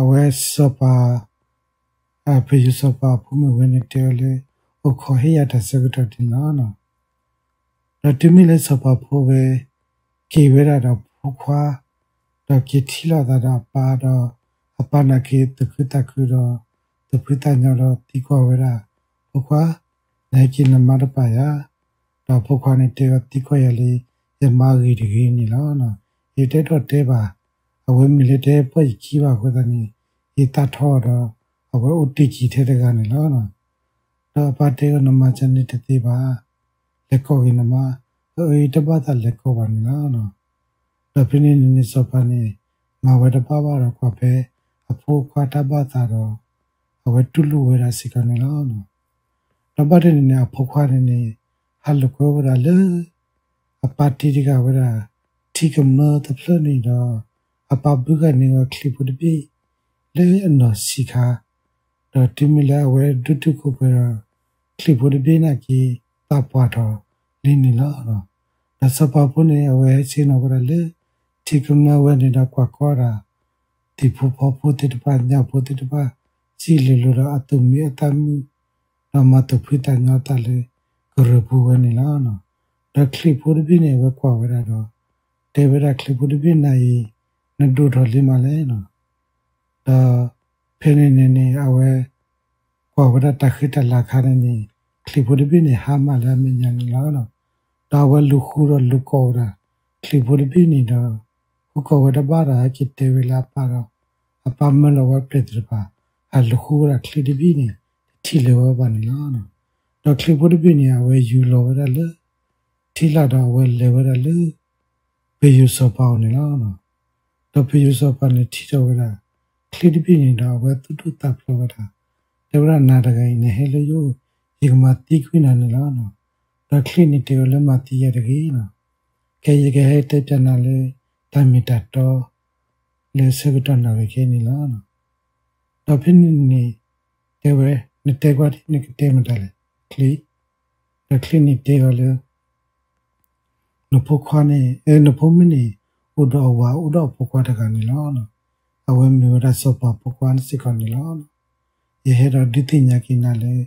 အဝဲစီၤပၤ ပယိၤစီၤပၤအဖိမုၣ်ဝဲန့ၣ်တဲအီၤလၢ အိၣ်ခိးဟ့ၣ်ယၤတၢ်ဆၢကတီၢ်န့ၣ်လီၤ. ဒီးတုၤမ့ၢ်လၢစီၤပၤဖိဝဲ က့ၤဝဲဒၣ်ဒီးဖိခွါ, ဒီးက့ၤထံၣ်လိာ်သးဒီးအပၢ်ဒီး အပၢ်နာ်က့ၤသူၣ်ခုသးခုဒီး သူၣ်ဖှံသးညီဒီးသံကွၢ်ဝဲဒၣ်, ဖိခွါ, နဟဲက့ၤနမါတပာ်ယၤ, ဒီးဖိခွါန့ၣ်တဲအီၤသံကွၢ်ယၤလၢ ယမါအဂ့ၢ်တဂ့ၤန့ၣ်လီၤ. ယတအဲၣ်ဒိးတဲဘၣ်, အဝဲမ့ၢ်လၢတဟဲပၢၢ်ယခံဘၣ်အဃိသတးန့ၣ် ယသးထီၣ်ဒီး အဝဲအိၣ်တ့ၢ်ကံၤထဲတဂၤန့ၣ်လီၤ. ဒီးအပၢ်တဲအီၤ နမၤစၢၤန့ၣ်တသ့ဘၣ်, လဲၤကိးက့ၤနမါ, အအၢယတဘၣ်သးလဲၤကိးဘၣ်န့ၣ်လီၤ. ဒီးဖဲန့ၣ်န့ၣ်န့ၣ် စီၤပၤန့ၣ် မၤဝဲတဘၣ်ဘၣ်ဒီးကွၢ်ဖဲအဖိခွါတၢ်ဘၣ်သးဒီး အဝဲတူၢ်လိာ်ဝဲဒၣ်စ့ၢ်ကီးန့ၣ်လီၤ. ဒီးဘၣ်တနံၤန့ၣ် အဖိခွါန့ၣ်န့ၣ် ဟးလိာ်ကွဲဝဲဒၣ်လၢ အပၢ်တ့တဂၤဝဲဒၣ် ထံကမျၢၢ်တဖျၢၣ်န့ၣ်ဒီး အပၢ်ဘုးဂၤန့ၢ်ဝဲချံးဖိတဘ့ၣ် လၢအနီၢ်ဆံးခါ, ဒီးတုၤမ့ၢ်လၢအဝဲဒိၣ်တုာ်ခိၣ်ပှဲၤဒီး ချံးဖိတဘ့ၣ်နာ်က့ၤ သးပှၢ်ထီၣ်လံန့ၣ်လီၤ. ဒီးစီၤပၤဖိန့ၣ် အဝဲဟဲဆ့ၣ်နီၤဝဲဒၣ်လၢ ထံကမျၢၢ်ဝဲန့ၣ်ဒီးကွၢ်ကီဒၣ် သံၣ်ဖိဖီဖိသ့ၣ်တဖၣ် ညၣ်ဖိသ့ၣ်တဖၣ် စံၣ်လီၤလိၤဒီးအသူၣ်မံအသးမုာ်, ဒီးမၤသူၣ်ဖှံသးညီသးလၢကရၢၢ်ပူၤဝဲန့ၣ်လီၤ. ဒီးချံးဖိတဘ့ၣ်န့ၣ် အဝဲကွၢ်ဝဲဒၣ်ဒီး တဲဝဲဒၣ်ချံးဖိတဘ့ၣ်နၤအံၤ နဒိၣ်ထီၣ်လံမးလဲၣ်. ဒီးဖဲန့ၣ်န့ၣ်န့ၣ် အဝဲ ကွၢ်ဝဲဒၣ်တၢ်ဃံတၢ်လၤအခါန့ၣ်န့ၣ် ချံးဖိတဘ့ၣ်န့ၣ် ဟါမၢ်လၢအမဲာ်ညါန့ၣ်လီၤ. ဒီးအဝဲလူၤဃုဒီးလူၤကိးဝဲဒၣ် ချံးဖိတဘ့ၣ်န့ၣ်ဒီး ဃုကိးဝဲတဘၣ်ဒီး ဟဲက့ၤတဲဝဲလၢအပၢ်ဒီး အပၢ်မၢလီၤဝဲပျဲၢ်သ့ၣ်တဖၣ် ဟးလူၤဃုဝဲဒၣ်ချံးတဘ့ၣ်န့ၣ် တထံၣ်လၢၤဝဲဘၣ်န့ၣ်လီၤ. ဒီးချံးဖိတဘ့ၣ်န့ၣ် အဝဲယူၤလီၤဝဲဒၣ်လၢ ထံလာ်ဒီးအဝဲလဲၤဝဲဒၣ်လၢ ပယိၤစီၤပၤအအိၣ်န့ၣ်လီၤ. ဒီးပယိၤစီၤပၤန့ၣ်ထံၣ်ထီၣ်ဝဲဒၣ် ချံးတဘ့ၣ်န့ၣ်ဒီး အဝဲသူၣ်ဒိၣ်သးဖျိးဝဲဒၣ်, တဲဝဲဒၣ်နၤတဂၤအံၤ နဟဲလၢယအိၣ် ယကမၤသံကွံာ်နၤန့ၣ်လီၤ. ဒီးချံးန့ၣ်တဲအီၤလၢမၤသံယၤတဂ့ၤလီၤ. ခဲအံၤယကဟဲတဲပၠးနၤလၢ တၢ်မ့ၢ်တၢ်တီ လၢဆၢကတီၢ်နၣ်ရံၣ်ခဲအံၤန့ၣ်လီၤ. ဒီးဖဲန့ၣ်န့ၣ် တဲဝဲ နတဲကွၢ်ဒ် နကတဲမတၤလဲၣ် ချံး. ဒီးချံးန့ၣ်တဲအီၤလၢ နဖိခွါန့ၣ် နဖိမုၣ်န့ၣ် အိၣ်ဒီးအဝၤ အိၣ်ဒီးအဖိခွါတဂၤန့ၣ်လီၤ. အဝဲမ့ၢ်ဝဲဒၣ်စီၤပၤဖိခွါစ့ၢ်ကီးန့ၣ်လီၤ. ယဟဲဒီးဒုးသ့ၣ်ညါက့ၤနၤလၢ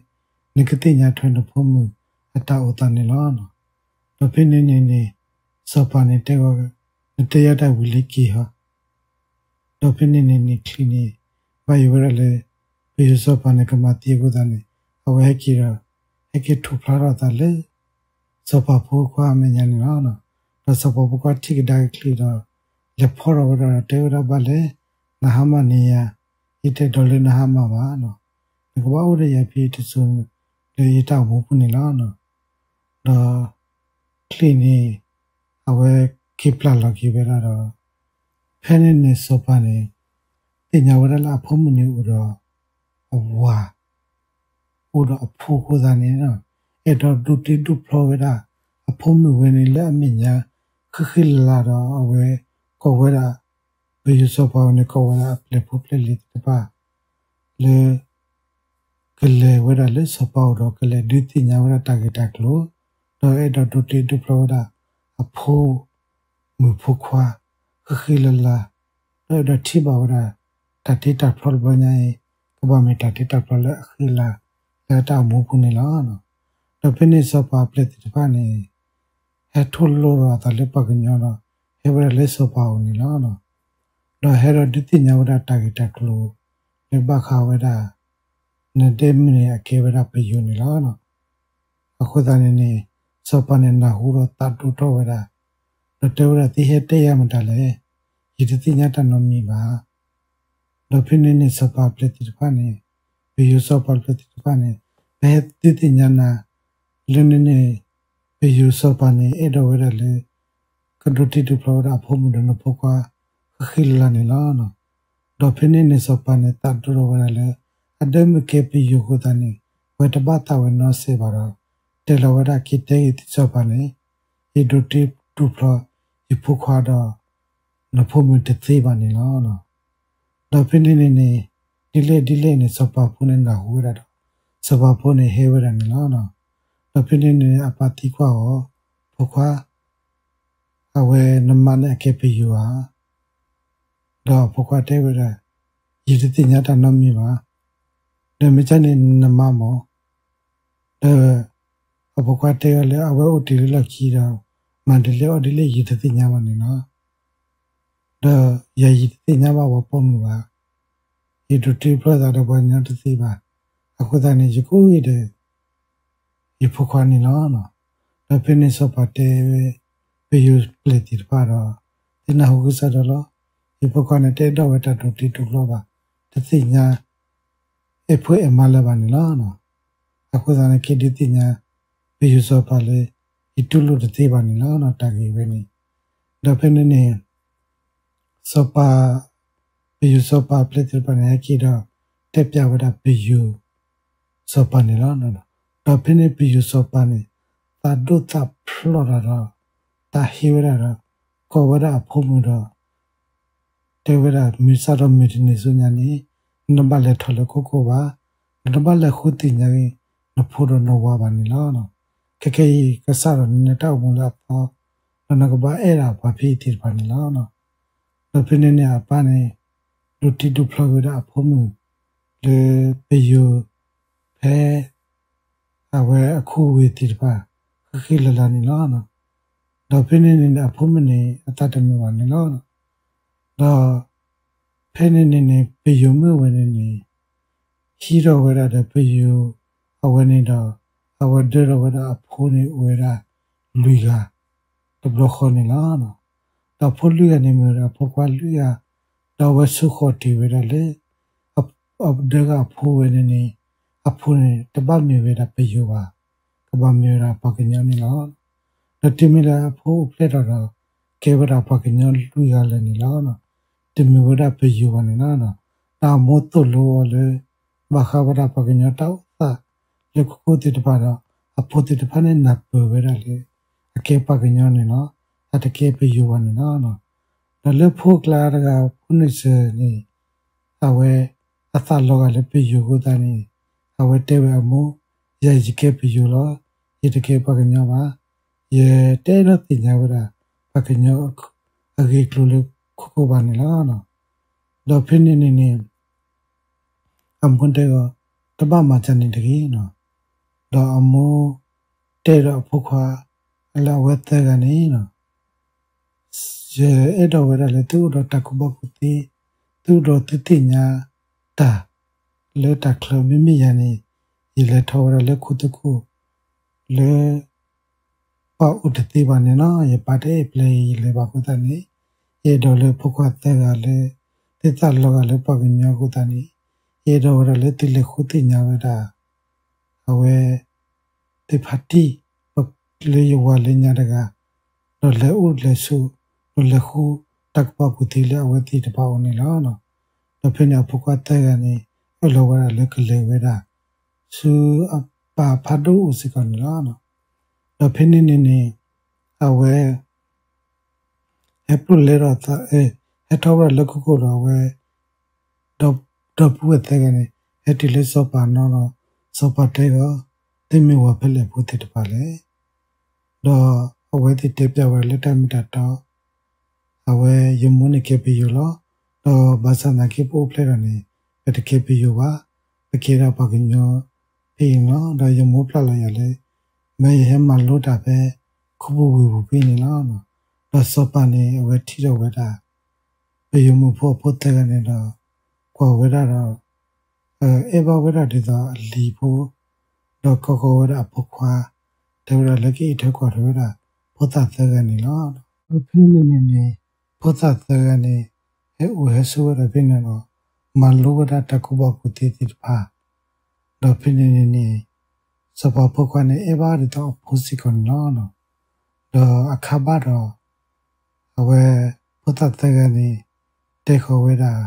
နကသ့ၣ်ညါထွဲနဖိမုၣ်အတၢ်အိၣ်သးန့ၣ်လီၤ. ဒီးဖဲန့ၣ်န့ၣ်န့ၣ် စီၤပၤန့ၣ်တဲဝဲ, နတဲယၤတၢ်ဝံၤလံက့ၤဟီ. ဒီးဖဲန့ၣ်န့ၣ်န့ၣ် ချံးန့ၣ် ဘၣ်ယိၣ်ဝဲဒၣ်လၢ ပယိၤစီၤပၤန့ၣ် ကမၤသံအဃိသတးန့ၣ် အဝဲဟဲက့ၤဒီး ဟဲက့ၤထူၣ်ဖျါထီၣ်အသးလၢ စီၤပၤဖိခွါအမဲာ်ညါန့ၣ်လီၤ. ဒီးစီၤပၤဖိခွါထံၣ်ကဒါက့ၤချံးဒီး လဲၤဖီၣ်ထီၣ်ဝဲဒၣ်ဒီးတဲဝဲဒၣ်ဘၣ်လဲၣ်, နဟါမၢ်န့ၢ်ယၤ, ယတအဲၣ်ဒိးလၢနဟါမၢ်ဘၣ်. နကဘၣ်အိၣ်ဒီးယၤဖဲတစိၤ လၢယတၢ်အိၣ်မူပူၤန့ၣ်လီၤ. ဒီးချံးန့ၣ် အဝဲက့ၤပျၢ်လီၤက့ၤဝဲဒၣ်ဒီး ဖဲန့ၣ်န့ၣ်စီၤပၤန့ၣ် သ့ၣ်ညါဝဲဒၣ်လၢအဖိမုၣ်န့ၣ် အိၣ်ဒီးအဝၤ အိၣ်ဒီးအဖိအဃိသတးန့ၣ် အဲၣ်ဒိးဒိးတ့ဒိးဖျီဝဲဒၣ် အဖိမုၣ်ဝဲန့ၣ်လၢအမဲာ်ညါ ဃံးဃံးလၤလၤဒီး အဝဲကိးဝဲဒၣ် ပယိၤစီၤပၤဝဲန့ၣ် ကိးဝဲဒၣ်အပျဲၢ်ဖိပျဲၢ်လံၤသ့ၣ်တဖၣ် လၢ ကလဲၤဝဲဒၣ်လၢစီၤပၤအိၣ်ဒီး ကလဲၤဒုးသ့ၣ်ညါဝဲဒၣ်တၢ်ဂ့ၢ်တၢ်ကျိၤ, ဒီးအဲၣ်ဒိးဒိးတ့ဒိးဖျီဝဲဒၣ် အဖိမုၣ်ဖိခွါ ဃံးဃံးလၤလၤ, ဒီးအဲၣ်ဒိးထံၣ်ဘၣ်ဝဲဒၣ် တၢ်တ့တၢ်ဖျီတဘျီညါအံၤ ကဘၣ်မ့ၢ်တၢ်တ့တၢ်ဖျီလၢအဃံလၤ လၢတၢ်အိၣ်မူပူၤန့ၣ်လီၤ. ဒီးဖဲန့ၣ်စီၤပၤအပျဲၢ်သ့ၣ်တဖၣ်န့ၣ် ဟဲထီၣ်လိၣ်ထီၣ်အသးလၢပှၤကညီဒီး ဟဲဝဲဒၣ်လၢစီၤပၤအိၣ်န့ၣ်လီၤ. ဒီးဟဲဒီးဒုးသ့ၣ်ညါဝဲဒၣ်တၢ်ဂ့ၢ်တၢ်ကျိၤ လၢဘၣ်ဃးဝဲဒၣ် နဒဲမုၣ်န့ၣ် အကဲဝဲဒၣ်ပယိၤန့ၣ်လီၤ. အဃိသတးန့ၣ်န့ၣ် စီၤပၤန့ၣ်နၢ်ဟူဒီးသးဒိၣ်ထီၣ်ဝဲဒၣ်, ဒီးတဲဝဲဒၣ် သုဟဲတဲယၤမတၤလဲၣ်, ယတသ့ၣ်ညါတၢ်နီတမံၤဘၣ်. ဒီးဖဲန့ၣ်န့ၣ် စီၤပၤအပျဲၢ်သ့ၣ်တဖၣ်န့ၣ်, ပယိၤစီၤပၤအပျဲၢ်သ့ၣ်တဖၣ်န့ၣ် ပဟဲဒုးသ့ၣ်ညါနၤ လၢန့ၣ်န့ၣ် ပယိၤစီၤပၤန့ၣ် အဲၣ်ဒိးဝဲဒၣ်လၢ ကဒိးတ့ဒိးဖျီဝဲဒၣ်အဖိမုၣ်ဒီးနဖိခွါ ဃံးဃံးလၤလၤန့ၣ်လီၤ. ဒီးဖဲန့ၣ်န့ၣ်စီၤပၤန့ၣ် သးဒိၣ်ထီၣ်ဝဲဒၣ်လၢ အဒဲမုၣ်ကဲပယိၤအဃိသတးန့ၣ် ဝဲတဘၣ်သးဝဲနီတစဲးဘၣ်ဒီး တဲလီၤဝဲဒၣ် က့ၤတဲဂ့ၤသုစီၤပၤန့ၣ် ယဒိးတ့ဒိးဖျီ ယဖိခွါဒီး နဖိမုၣ်တသ့ဘၣ်န့ၣ်လီၤ. ဒီးဖဲန့ၣ်န့ၣ်န့ၣ် ဒ်လဲၣ်ဒ်လဲၣ်န့ၣ် စီၤပၤဖိန့ၣ်နၢ်ဟူဝဲဒၣ်ဒီး စီၤပၤဖိန့ၣ်ဟဲဝဲဒၣ်န့ၣ်လီၤ. ဒီးဖဲန့ၣ်န့ၣ် အပၢ်သံကွၢ်အီၤ, ဖိခွါ အဝဲနမါန့ၣ်အကဲပယိၤဧါ. ဒီးအဖိခွါတဲဝဲဒၣ်, ယတသ့ၣ်ညါတၢ်နီတမံၤဘၣ်. ဒီးမ့ၢ်ကန့ၣ်နမါမၢ်. ဒီးအဖိခွါတဲအီၤလၢအဝဲအိၣ်တ့ၢ်လၢလီၢ်ခံဒီး မၤဒ်လဲၣ်အီၣ်ဒ်လဲၣ်ယတသ့ၣ်ညါဘၣ်န့ၣ်လီၤ. ဒီးယၤယတသ့ၣ်ညါဘၣ်ပှၤပိာ်မုၣ်ဘၣ်. ယဒိးတ့ဒိးဖျီသးဒီးပှၤကညီတသ့ဘၣ်. အဃိသတးန့ၣ် ယကအိၣ်ဂ့ၤဒီး ယဖိခွါန့ၣ်လီၤ. ဒီးဖဲန့ၣ်စီၤပၤတဲဝဲ ပယိၤပျဲၢ်သ့ၣ်တဖၣ်ဒီး သုနၢ်ဟူကစၢ်ဒီးလီၤ. ယဖိခွါန့ၣ် တအဲၣ်ဒိးဝဲတၢ်ဒိးတ့ဒိးဖျီဘၣ်, တသ့ၣ်ညါ အဲၣ်ဖိအဲၣ်မါလၢၤဘၣ်န့ၣ်လီၤ. အဃိသတးန့ၣ် က့ၤဒုးသ့ၣ်ညါ ပယိၤစီၤပၤလၢ ယတူၢ်လိာ်တသ့ဘၣ်န့ၣ်လီၤ တၢ်ဂ့ၢ်ဝဲန့ၣ်. ဒီးဖဲန့ၣ်န့ၣ် စီၤပၤ ပယိၤစီၤပၤအပျဲၢ်သ့ၣ်တဖၣ်န့ၣ် ဟဲက့ၤဒီး တဲပျးဝဲဒၣ်ပယိၤစီၤပၤန့ၣ်လီၤ. ဒီးဖဲန့ၣ်ပယိၤစီၤပၤန့ၣ် သးဒိၣ်သးဖျိးတၢ်ဒီး သးဟ့ဝဲဒၣ်ဒီး ကိးဝဲဒၣ်အဖိမုၣ်ဒီး တဲဝဲဒၣ် မုၢ်ဆၣ်ဒီးမုၢ်တနံၤဆူညါန့ၣ် နတဘၣ်လဲၤထီၣ်လၢခိခိၣ်ဘၣ်, နတဘၣ်လဲၤဃုသ့ၣ်ညါက့ၤ နဖိဒီးနဝၤဘၣ်န့ၣ်လီၤ. ခဲခဲအံၤ ကစၢ်ဒီးနနၢ်တၢ်အိၣ်မူလၢအသီ, ဒီးနကဘၣ်အဲၣ်ဒၣ်ပှၤဖံးအံၤသ့ၣ်တဖၣ်န့ၣ်လီၤ. ဒီးဖဲန့ၣ်န့ၣ် အပၢ်န့ၣ် ဒိးတ့ဒိးဖျီက့ၤဝဲဒၣ်အဖိမုၣ် လၢပယိၤ ဖဲ အဝဲအခူအဝ့ၢ်သ့ၣ်တဖၣ် ဃံးဃံးလၤလၤန့ၣ်လီၤ. ဒီးဖဲန့ၣ်န့ၣ် အဖိမုၣ်န့ၣ် အသးတမုာ်ဘၣ်န့ၣ်လီၤ. ဒီးဖဲန့ၣ်န့ၣ်န့ၣ် ပယိၤမုၣ်ဝဲန့ၣ်န့ၣ် ဟံးထီၣ်ဝဲဒၣ်ဒီးပယိၤအဝဲန့ၣ်ဒီး အဝဲဒၢထီၣ်ဝဲဒၣ်အဖိန့ၣ်အိၣ်ဝဲဒၣ်လွံၢ်ဂၤ တဘျီဃီန့ၣ်လီၤ. ဒီးအဖိလွံၢ်ဂၤန့ၣ်မ့ၢ်ဝဲဒၣ်အဖိခွါလွံၢ်ဂၤ, ဒီးအဝဲဆိၣ်ဃီၤတ့ၢ်ဝဲဒၣ်လၢ အဒၢဂၤအဖိဝဲန့ၣ်န့ၣ် အဖိန့ၣ် တဘၣ်မ့ၢ်ဝဲဒၣ်ပယိၤဘၣ်, ကဘၣ်မ့ၢ်ဝဲဒၣ်ပှၤကညီန့ၣ်လီၤ. ဒီးတုၤမ့ၢ်လၢအဖိအိၣ်ဖျဲၣ်ထီၣ်ဒီး ကဲဝဲဒၣ်ပှၤကညီလွံၢ်ဂၤလၢာ်န့ၣ်လီၤ. တမ့ၢ်ဝဲဒၣ်ပယိၤဘၣ်န့ၣ်လီၤ. ဒီးအမိၢ်သိၣ်လိအီၤလၢ ဘၣ်ဃးဝဲဒၣ်ပှၤကညီတၢ်အိၣ်သးလၢခိခိၣ်သ့ၣ်တဖၣ်ဒီး အဖိသ့ၣ်တဖၣ်န့ၣ်နၢ်ပၢၢ်ဝဲဒၣ်လၢ အကဲပှၤကညီန့ၣ်လီၤ. အတကဲပယိၤဘၣ်န့ၣ်လီၤ. ဒီးလၢဖိအကျါတဂၤ ဖိနုၢ်စၢၤန့ၣ် အဝဲ အသးလီၤဂာ်လၢပယိၤအဃိသတးန့ၣ် အဝဲတဲဝဲအမိၢ်, ယၤယကဲပယိၤလီၤ. ယတကဲပှၤကညီဘၣ်. ယတအဲၣ်ဒိးသ့ၣ်ညါဝဲဒၣ် ပှၤကညီအ အဂ့ၢ်အကျိၤလၢခိခိၣ်ဘၣ်န့ၣ်လီၤ. ဒီးဖဲန့ၣ်န့ၣ်န့ၣ် အမိၢ်တဲအီၤ, တဘၣ်မၤစၢၤန့ၣ်တဂ့ၤနီၤ. ဒီးအမိၢ်တဲဒီးအဖိခွါလၢအဝဲသၢဂၤန့ၣ်နီၤ, ယအဲၣ်ဒိးဝဲဒၣ်လၢသုအိၣ်ဒီးတၢ်ကူၣ်ဘၣ်ကူၣ်သ့, သုအိၣ်ဒီးသုသ့ၣ်ညါတၢ်လၢတၢ်ချၢ, မ့မ့ၢ်ယၤန့ၣ် ယလဲၤထီၣ်ဝဲဒၣ်လၢခိသကိးလၢ ပှၤအိၣ်တသ့ဘၣ်န့ၣ်လီၤ. ယပၢ်တအဲၣ်ပျဲယလဲၤဘၣ်အဃိသတးန့ၣ်, ယအဲၣ်ဒိးလၢဖိခွါသၢဂၤလၢ သ့ၣ်သၣ်လီၤဂာ်လၢပှၤကညီအဃိသတးန့ၣ်, ယအဲၣ်ဒိးဝဲဒၣ်လၢသုလဲၤဃုသ့ၣ်ညါဝဲဒၣ် အဝဲ သ့ၣ်ဖါတံၢ် လၢယဝၤလၢညါတဂၤ, ဒီးလဲၤအိၣ်လဲၤဆိး, ဒီးလဲၤဃုတၢ်ကူၣ်ဘၣ်ကူၣ်သ့လၢအဝဲသ့ၣ်တဖၣ်အအိၣ်န့ၣ်လီၤ. ဒီးဖဲန့ၣ်အဖိခွါသၢဂၤန့ၣ် အၢၣ်လီၤဝဲဒၣ်လၢကလဲၤဝဲဒၣ် ဆူအပၢ်ဖးဒိၣ်အိၣ်စ့ၢ်ကီးန့ၣ်လီၤ. ဒီးဖဲန့ၣ်န့ၣ်န့ၣ် အဝဲ ဟဲပျိၢ်လဲဒီးသး, ဟဲထီၣ်ဝဲဒၣ်လၢခိခိၣ်ဒီးအဝဲ ဒီပုၢ်ဝဲၢ်သၢဂၤန့ၣ် ဟဲတုၤလၢစီၤပၤနီၤဒီး စီၤပၤတဲအီၤ, သုမ့ၢ်ဝၤဖဲလဲၣ်ဖိသ့ၣ်တဖၣ်လဲၣ်. ဒီးအဝဲသ့ၣ်တဲပျးဝဲဒၣ်လၢတၢ်မ့ၢ်တၢ်တီ, အဝဲယမိၢ်န့ၣ်ကဲပယိၤလီၤ. ဒီးဘၣ်ဆၣ်သနာ်က့ပအိၣ်ဖျဲၣ်ဒီးန့ၣ် ပတကဲပယိၤဘၣ်, ပကဲဒၣ်ပှၤကညီဖဲအံၤန့ၣ်လီၤ. ဒီးယမိၢ်ပျဲလီၤယၤလၢ မ့ၢ်ယဟဲမၤလိတၢ်ဖဲ ခိပူၤဝ့ၢ်ပူၤဖဲန့ၣ်လီၤ. ဒီးစီၤပၤန့ၣ် အဝဲထံၣ်ဒီးဝဲဒၣ် ပယိၤမုၣ်ဖိအဖိသၢဂၤန့ၣ်ဒီး ကွၢ်ဝဲဒၣ်ဒီး အဲၣ်ဘၣ်ဝဲဒၣ်ဒ်သိးအလံၤဖိ, ဒီးကိးကီးဝဲဒၣ်အဖိခွါ, တဲဝဲဒၣ်လၢကအံးထွဲကွၢ်ထွဲဝဲဒၣ် ဖိသၣ်သၢဂၤန့ၣ်လီၤ. ဒီးဖဲန့ၣ်န့ၣ်န့ၣ် ဖိသၣ်သၢဂၤန့ၣ် ဟဲအိၣ်ဟဲဆိးဝဲဒၣ်ဖဲန့ၣ်ဒီး မၤလိဝဲဒၣ်တၢ်ကူၣ်ဘၣ်ကူၣ်သ့သ့ၣ်တဖၣ်, ဒီးဖဲန့ၣ်န့ၣ်န့ၣ် စီၤပၤဖိခွါန့ၣ် အဲၣ်ဘၣ်ဒ်သိးအဖိစ့ၢ်ကီးန့ၣ်လီၤ. ဒီးအခါဘၣ်ဒီး အဝဲ ဖိသၣ်သၢဂၤန့ၣ် တဲဃီၤဝဲဒၣ်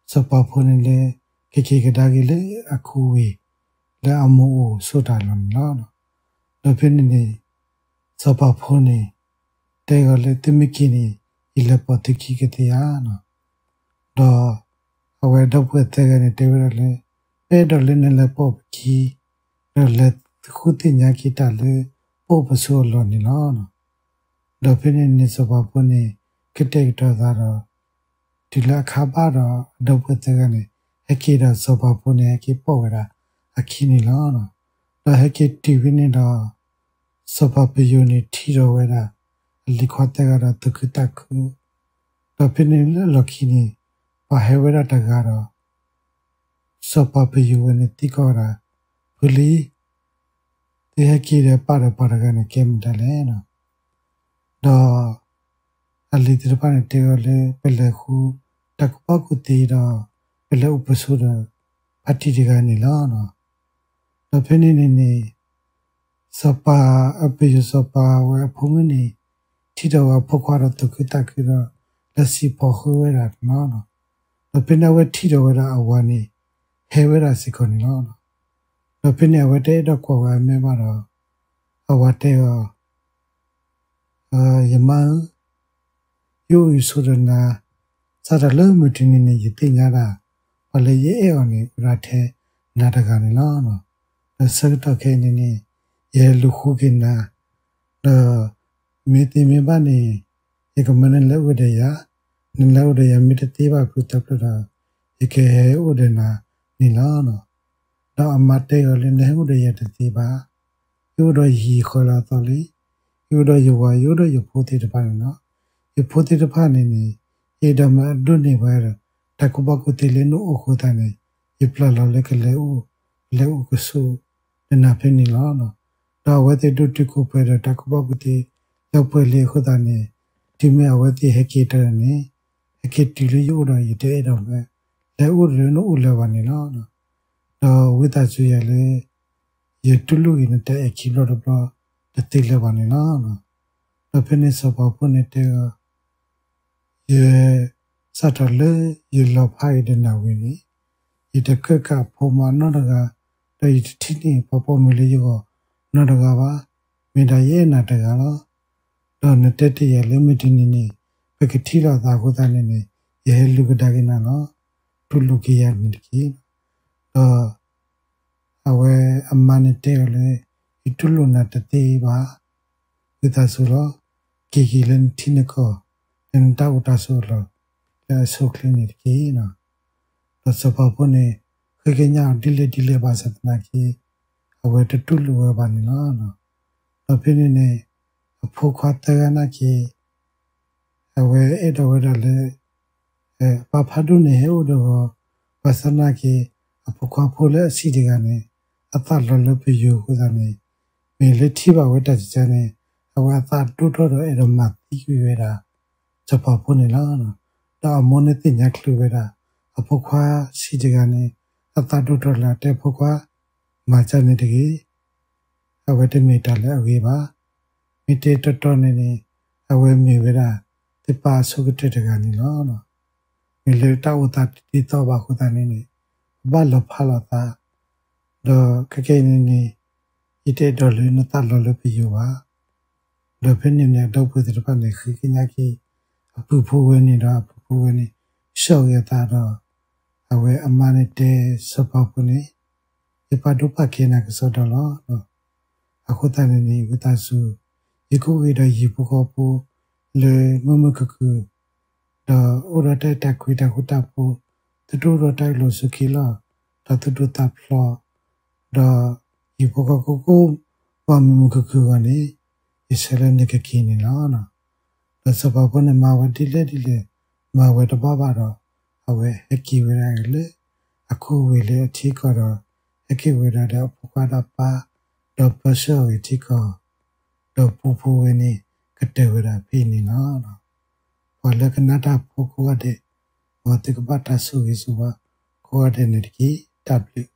စီၤပၤဖိန့ၣ်လၢ ကက့ၤကဒါက့ၤလၢအခိဝ့ၢ် လၢအမိၢ်အိၣ်ဆိးတၢ်လီၢ်န့ၣ်လီၤ. ဒီးဖဲန့ၣ်န့ၣ် စီၤပၤဖိန့ၣ် တဲအီၤလၢ သုမ့ၢ်က့ၤန့ၣ် ယလဲၤပိာ်သုခံကသ့ဧါ. ဒီးအဝဲဒီပုၢ်ဝဲၢ်သၢဂၤန့ၣ် တဲဝဲဒၣ်လၢ ပအဲၣ်ဒိးလၢနလဲၤပိာ်ပခံ, ဒီးလဲၤဃုသ့ၣ်ညါက့ၤတၢ်လၢ ပအိၣ်ပဆိးအလီၢ်န့ၣ်လီၤ. ဒီးဖဲန့ၣ်န့ၣ် စီၤပၤဖိန့ၣ် ကတဲာ်ကတီၤသးဒီး တုၤလၢအခါဘၣ်ဒီး အဒီပုၢ်ဝဲၢ်သၢဂၤန့ၣ် ဟဲက့ၤဒီးစီၤပၤဖိန့ၣ် ဟဲက့ၤပိာ်ဝဲဒၣ်အခံန့ၣ်လီၤ. ဒီးဟဲက့ၤတုၤဖဲန့ၣ်ဒီး စီၤပၤပယိၤန့ၣ်ထံၣ်ဒီးဝဲဒၣ် အလံၤခွါသၢဂၤဒီးသူၣ်ခုသးခု, ဒီးဖဲန့ၣ်လၢအလီၢ်ခံန့ၣ် ပှၤဟဲဝဲဒၣ်တဂၤဒီး စီၤပၤပယိၤဝဲန့ၣ်သံကွၢ်ဝဲဒၣ်, ဖုလံၤ, သုဟဲက့ၤဒီးပာ်ဒီးပှၤတဂၤန့ၣ် ကဲမတၤလဲၣ်. ဒီးအလံၤသ့ၣ်တဖၣ်န့ၣ်တဲအီၤလၢ ပလဲၤဃုတၢ်ကူၣ်ဘၣ်ကူၣ်သ့ဒီး ပလဲၤအိၣ်ပဆိးဒီး ဖါတံၢ်တဂၤန့ၣ်လီၤ. ဒီးဖဲန့ၣ်န့ၣ်န့ၣ် စီၤပၤအပယိၤစီၤပၤဝဲအဖိမုၣ်န့ၣ် ထံၣ်ဒီးဝဲအဖိခွါဒီးသူၣ်ခုသးခုဒီး လဲၤစံးဖီၣ်ဃုာ်ဝဲဒၣ်န့ၣ်လီၤ. ဒီးဖဲန့ၣ်အဝဲထံၣ်ဒီးဝဲဒၣ်အဝၤန့ၣ် ဟဲဝဲဒၣ်စ့ၢ်ကီးန့ၣ်လီၤ. ဒီးဖဲန့ၣ်အဝဲတအဲၣ်ဒိးကွၢ်ဝဲအမဲာ်ဘၣ်ဒီး အဝၤတဲအီၤ ယမါဧၢ, ယအိၣ်ယဆိးဒီးနၤ စးထီၣ်လၢမုၢ်တနံၤန့ၣ် ယသ့ၣ်ညါဒၣ် ပှၤလၢယအဲၣ်အီၤန့ၣ် အိၣ်ဒၣ်ထဲနၤတဂၤန့ၣ်လီၤ. ဒီးဆၢကတီၢ်ခဲအံၤန့ၣ်န့ၣ် ယဟဲလူၤဃုက့ၤနၤ, ဒီးမ့ၢ်သ့မ့ၢ်ဘၣ်န့ၣ် ယကမၢနလဲၤအိၣ်ဒီးယၤ, နလဲၤအိၣ်ဒီးယၤမ့ၢ်တသ့ဘၣ်ဖုသၢဖျၢၣ်ဒီး ယကဟဲအိၣ်ဒီးနၤန့ၣ်လီၤ. ဒီးအမါတဲအီၤလၢ နဟဲအိၣ်ဒီးယၤတသ့ဘၣ်, ယအိၣ်ဒီးယဟံၣ်ဃီလၢအသီလံ, ယအိၣ်ဒီးယဝၤ ယအိၣ်ဒီးယဖိသ့ၣ်တဖၣ်န့ၣ်လီၤ. ယဖိသ့ၣ်တဖၣ်န့ၣ်န့ၣ် ယအဲၣ်ဒိးမၤအဒိၣ်န့ၢ်ဝဲဒီး တၢ်ကူၣ်ဘၣ်ကူၣ်သ့လၢနအိၣ်အဃိသတးန့ၣ် ယပျၢ်လီၤလၢကလဲၤအိၣ် လဲၤအိၣ်ကဆိး ဒီးနၤဖဲန့ၣ်လီၤ. ဒီးအဝဲသ့ၣ်ဒိၣ်တုာ်ခိၣ်ပှဲၤဒီးတၢ်ကူၣ်ဘၣ်ကူၣ်သ့လၢပှဲၤလံအဃိသတးန့ၣ် တုၤမ့ၢ်အဝဲသ့ၣ်ဟဲက့ၤတၢ်န့ၣ် ဟဲက့ၤတုၤလၢယအိၣ်ဒီးယတအဲၣ်ဒိးဝဲ လဲၤအိၣ်ဒီးနအိၣ်လၢၤဘၣ်န့ၣ်လီၤ. ဒီးဝံသးစူၤယၤလၢ ယတူၢ်လိာ်က့ၤနတၢ်အဲၣ်ခံဘျီတဘျီတသ့လၢၤဘၣ်န့ၣ်လီၤ. ဒီးဖဲန့ၣ်စီၤပၤဖိန့ၣ်တဲအီၤ ယ စးထီၣ်လၢယလီၤဖးအံၤဒီးနၤဝံၤန့ၣ် ယတကၢၣ်ကးဖိမါနီတဂၤ, ဒီးယတထံၣ်န့ၢ်ပှၤပိာ်မုၣ်လၢယဂီၢ်နီတဂၤဘၣ်. မ့ၢ်ဒၣ်ယအဲၣ်နၤတဂၤလီၤ. ဒီးနတဲတ့ၢ်ယၤလၢမုၢ်တနံၤန့ၣ် ပကထံၣ်လိာ်သးအဃိသတးန့ၣ်န့ၣ် ယဟဲလူၤကဒါက့ၤနၤလီၤ. တူၢ်လိာ်က့ၤယၤန့ၣ်တက့ၢ်. ဒီး အဝဲအမါန့ၣ်တဲအီၤလၢ ယတူၢ်လိာ်နၤတသ့ဘၣ်. ဝံသးစူၤလီၤ. က့ၤက့ၤလၢနထံနကီၢ်, လၢ လၢနတၢ်အိၣ်တၢ်ဆိးအလီၢ် လၢအဆိအချ့န့ၣ်တက့ၢ်. ဒီးစီၤပၤဖိန့ၣ် ဃ့ကညးအီၤဒ်လဲၣ်ဒ်လဲၣ်ဘၣ်ဆၣ်သနာ်က့ အဝဲတတူၢ်လိာ်ဝဲဘၣ်န့ၣ်လီၤ. ဒီးဖဲန့ၣ်န့ၣ် အဖိခွါသၢဂၤနာ်က့ အဝဲအဲၣ်ဒိးဝဲဒၣ်လၢ ပၢ်ဖးဒိၣ်န့ၣ်ဟဲအိၣ်ဒီးဂီၤ ဘၣ်ဆၣ်သနာ်က့ အဖိခွါဖိလၢအဆံးတဂၤန့ၣ် အသးလီၤလၢပယိၤအဃိသတးန့ၣ် မ့ၢ်လၢထံၣ်ဘၣ်ဝဲတၢ်ကကါန့ၣ် အဝဲအသးဒိၣ်ထီၣ်ဒီးအဲၣ်ဒိးမၤသံကွံာ်ဝဲဒၣ် စီၤပၤဖိန့ၣ်လီၤ. ဒီးအမိၢ်န့ၣ်သ့ၣ်ညါချုးဝဲဒၣ် အဖိခွါဆံးတဂၤန့ၣ် အသးဒိၣ်ထီၣ်လၢအတဲဖိခွါ မၤကၢန့ၣ်တဂ့ၤ အဝဲတမ့ၢ်တၢ်လၢအဂ့ၤဘၣ်. မ့ၢ်တဲတီတီန့ၣ်န့ၣ် အဝဲမ့ၢ်ဝဲဒၣ် သုပၢ်အဆိကတၢၢ်တဂၤန့ၣ်လီၤ. မ့ၢ်လၢတၢ်အိၣ်သးတဒ်သိးဘၣ်အဃိသတးန့ၣ်န့ၣ် ပဘၣ်လီၤဖးလိာ်သး ဒီးခဲကနံၣ်အံၤန့ၣ်န့ၣ် ယတအဲၣ်ဒိးလၢနသးလီၤလၢပယိၤဘၣ်. ဒီးဖဲန့ၣ်န့ၣ် အဒီပုၢ်ဝဲၢ်သ့ၣ်တဖၣ်န့ၣ် ဃ့ကညးက့ၤ အပုၢ်ဖိဝဲန့ၣ်ဒီး အပုၢ်ဖိဝဲန့ၣ် ဆှၢဂ့ၤအသးဒီး အဝဲအမါန့ၣ်တဲစီၤပၤဖိန့ၣ် ယပာ်ဒိၣ်ပာ်ကဲနၤကစီဒီလီၤ. အဃိသတးန့ၣ်န့ၣ် ဝံသးစူၤ ဟံးက့ၤဒီးယဟံၣ်ဖိဃီဖိ လၢမုာ်မုာ်ခုၣ်ခုၣ် ဒီးအိၣ်ဒီးတၢ်အဲၣ်တၢ်ကွံတၢ်ဃူတၢ်ဖိး, သုတအိၣ်ဒီးတၢ်အလီၤဆိးက့လီၤ, ဒီးသုဒိးသးဖျိး, ဒီးဟံၣ်ဖိဃီဖိကိးဂၤ မုာ်မုာ်ခုၣ်ခုၣ်အဂီၢ်န့ၣ် ယဆၢလၢနကက့ၤန့ၣ်လီၤ. ဒီးစီၤပၤဖိန့ၣ်မၤဝဲဒ်လဲၣ်ဒ်လဲၣ် မၤဝဲတဘၣ်ဘၣ်ဒီး အဝဲဟဲက့ၤဝဲဒၣ်လၢ အခိၣ်ဝ့ၢ်လၢအထံကီၢ်ဒီး ဟဲက့ၤဝဲဒၣ်ဒီးအဖိခွါဒီးပၢ်, ဒီးပၢဆှၢအီၤဂ့ၤထံကီၢ် ဒီးပူဖိဝဲန့ၣ် ကတၢၢ်ဝဲဒၣ်ဖဲအံၤန့ၣ်လီၤ. ပှၤလၢကနၣ်တၢ်ဖိကိးဂၤဒဲး, မ်သုကဘၣ်တၢ်ဆိၣ်ဂ့ၤဆိၣ်ဝါ ကိးဂၤဒဲးန့ၣ်တက့ၢ်. တၢ်ဘျုး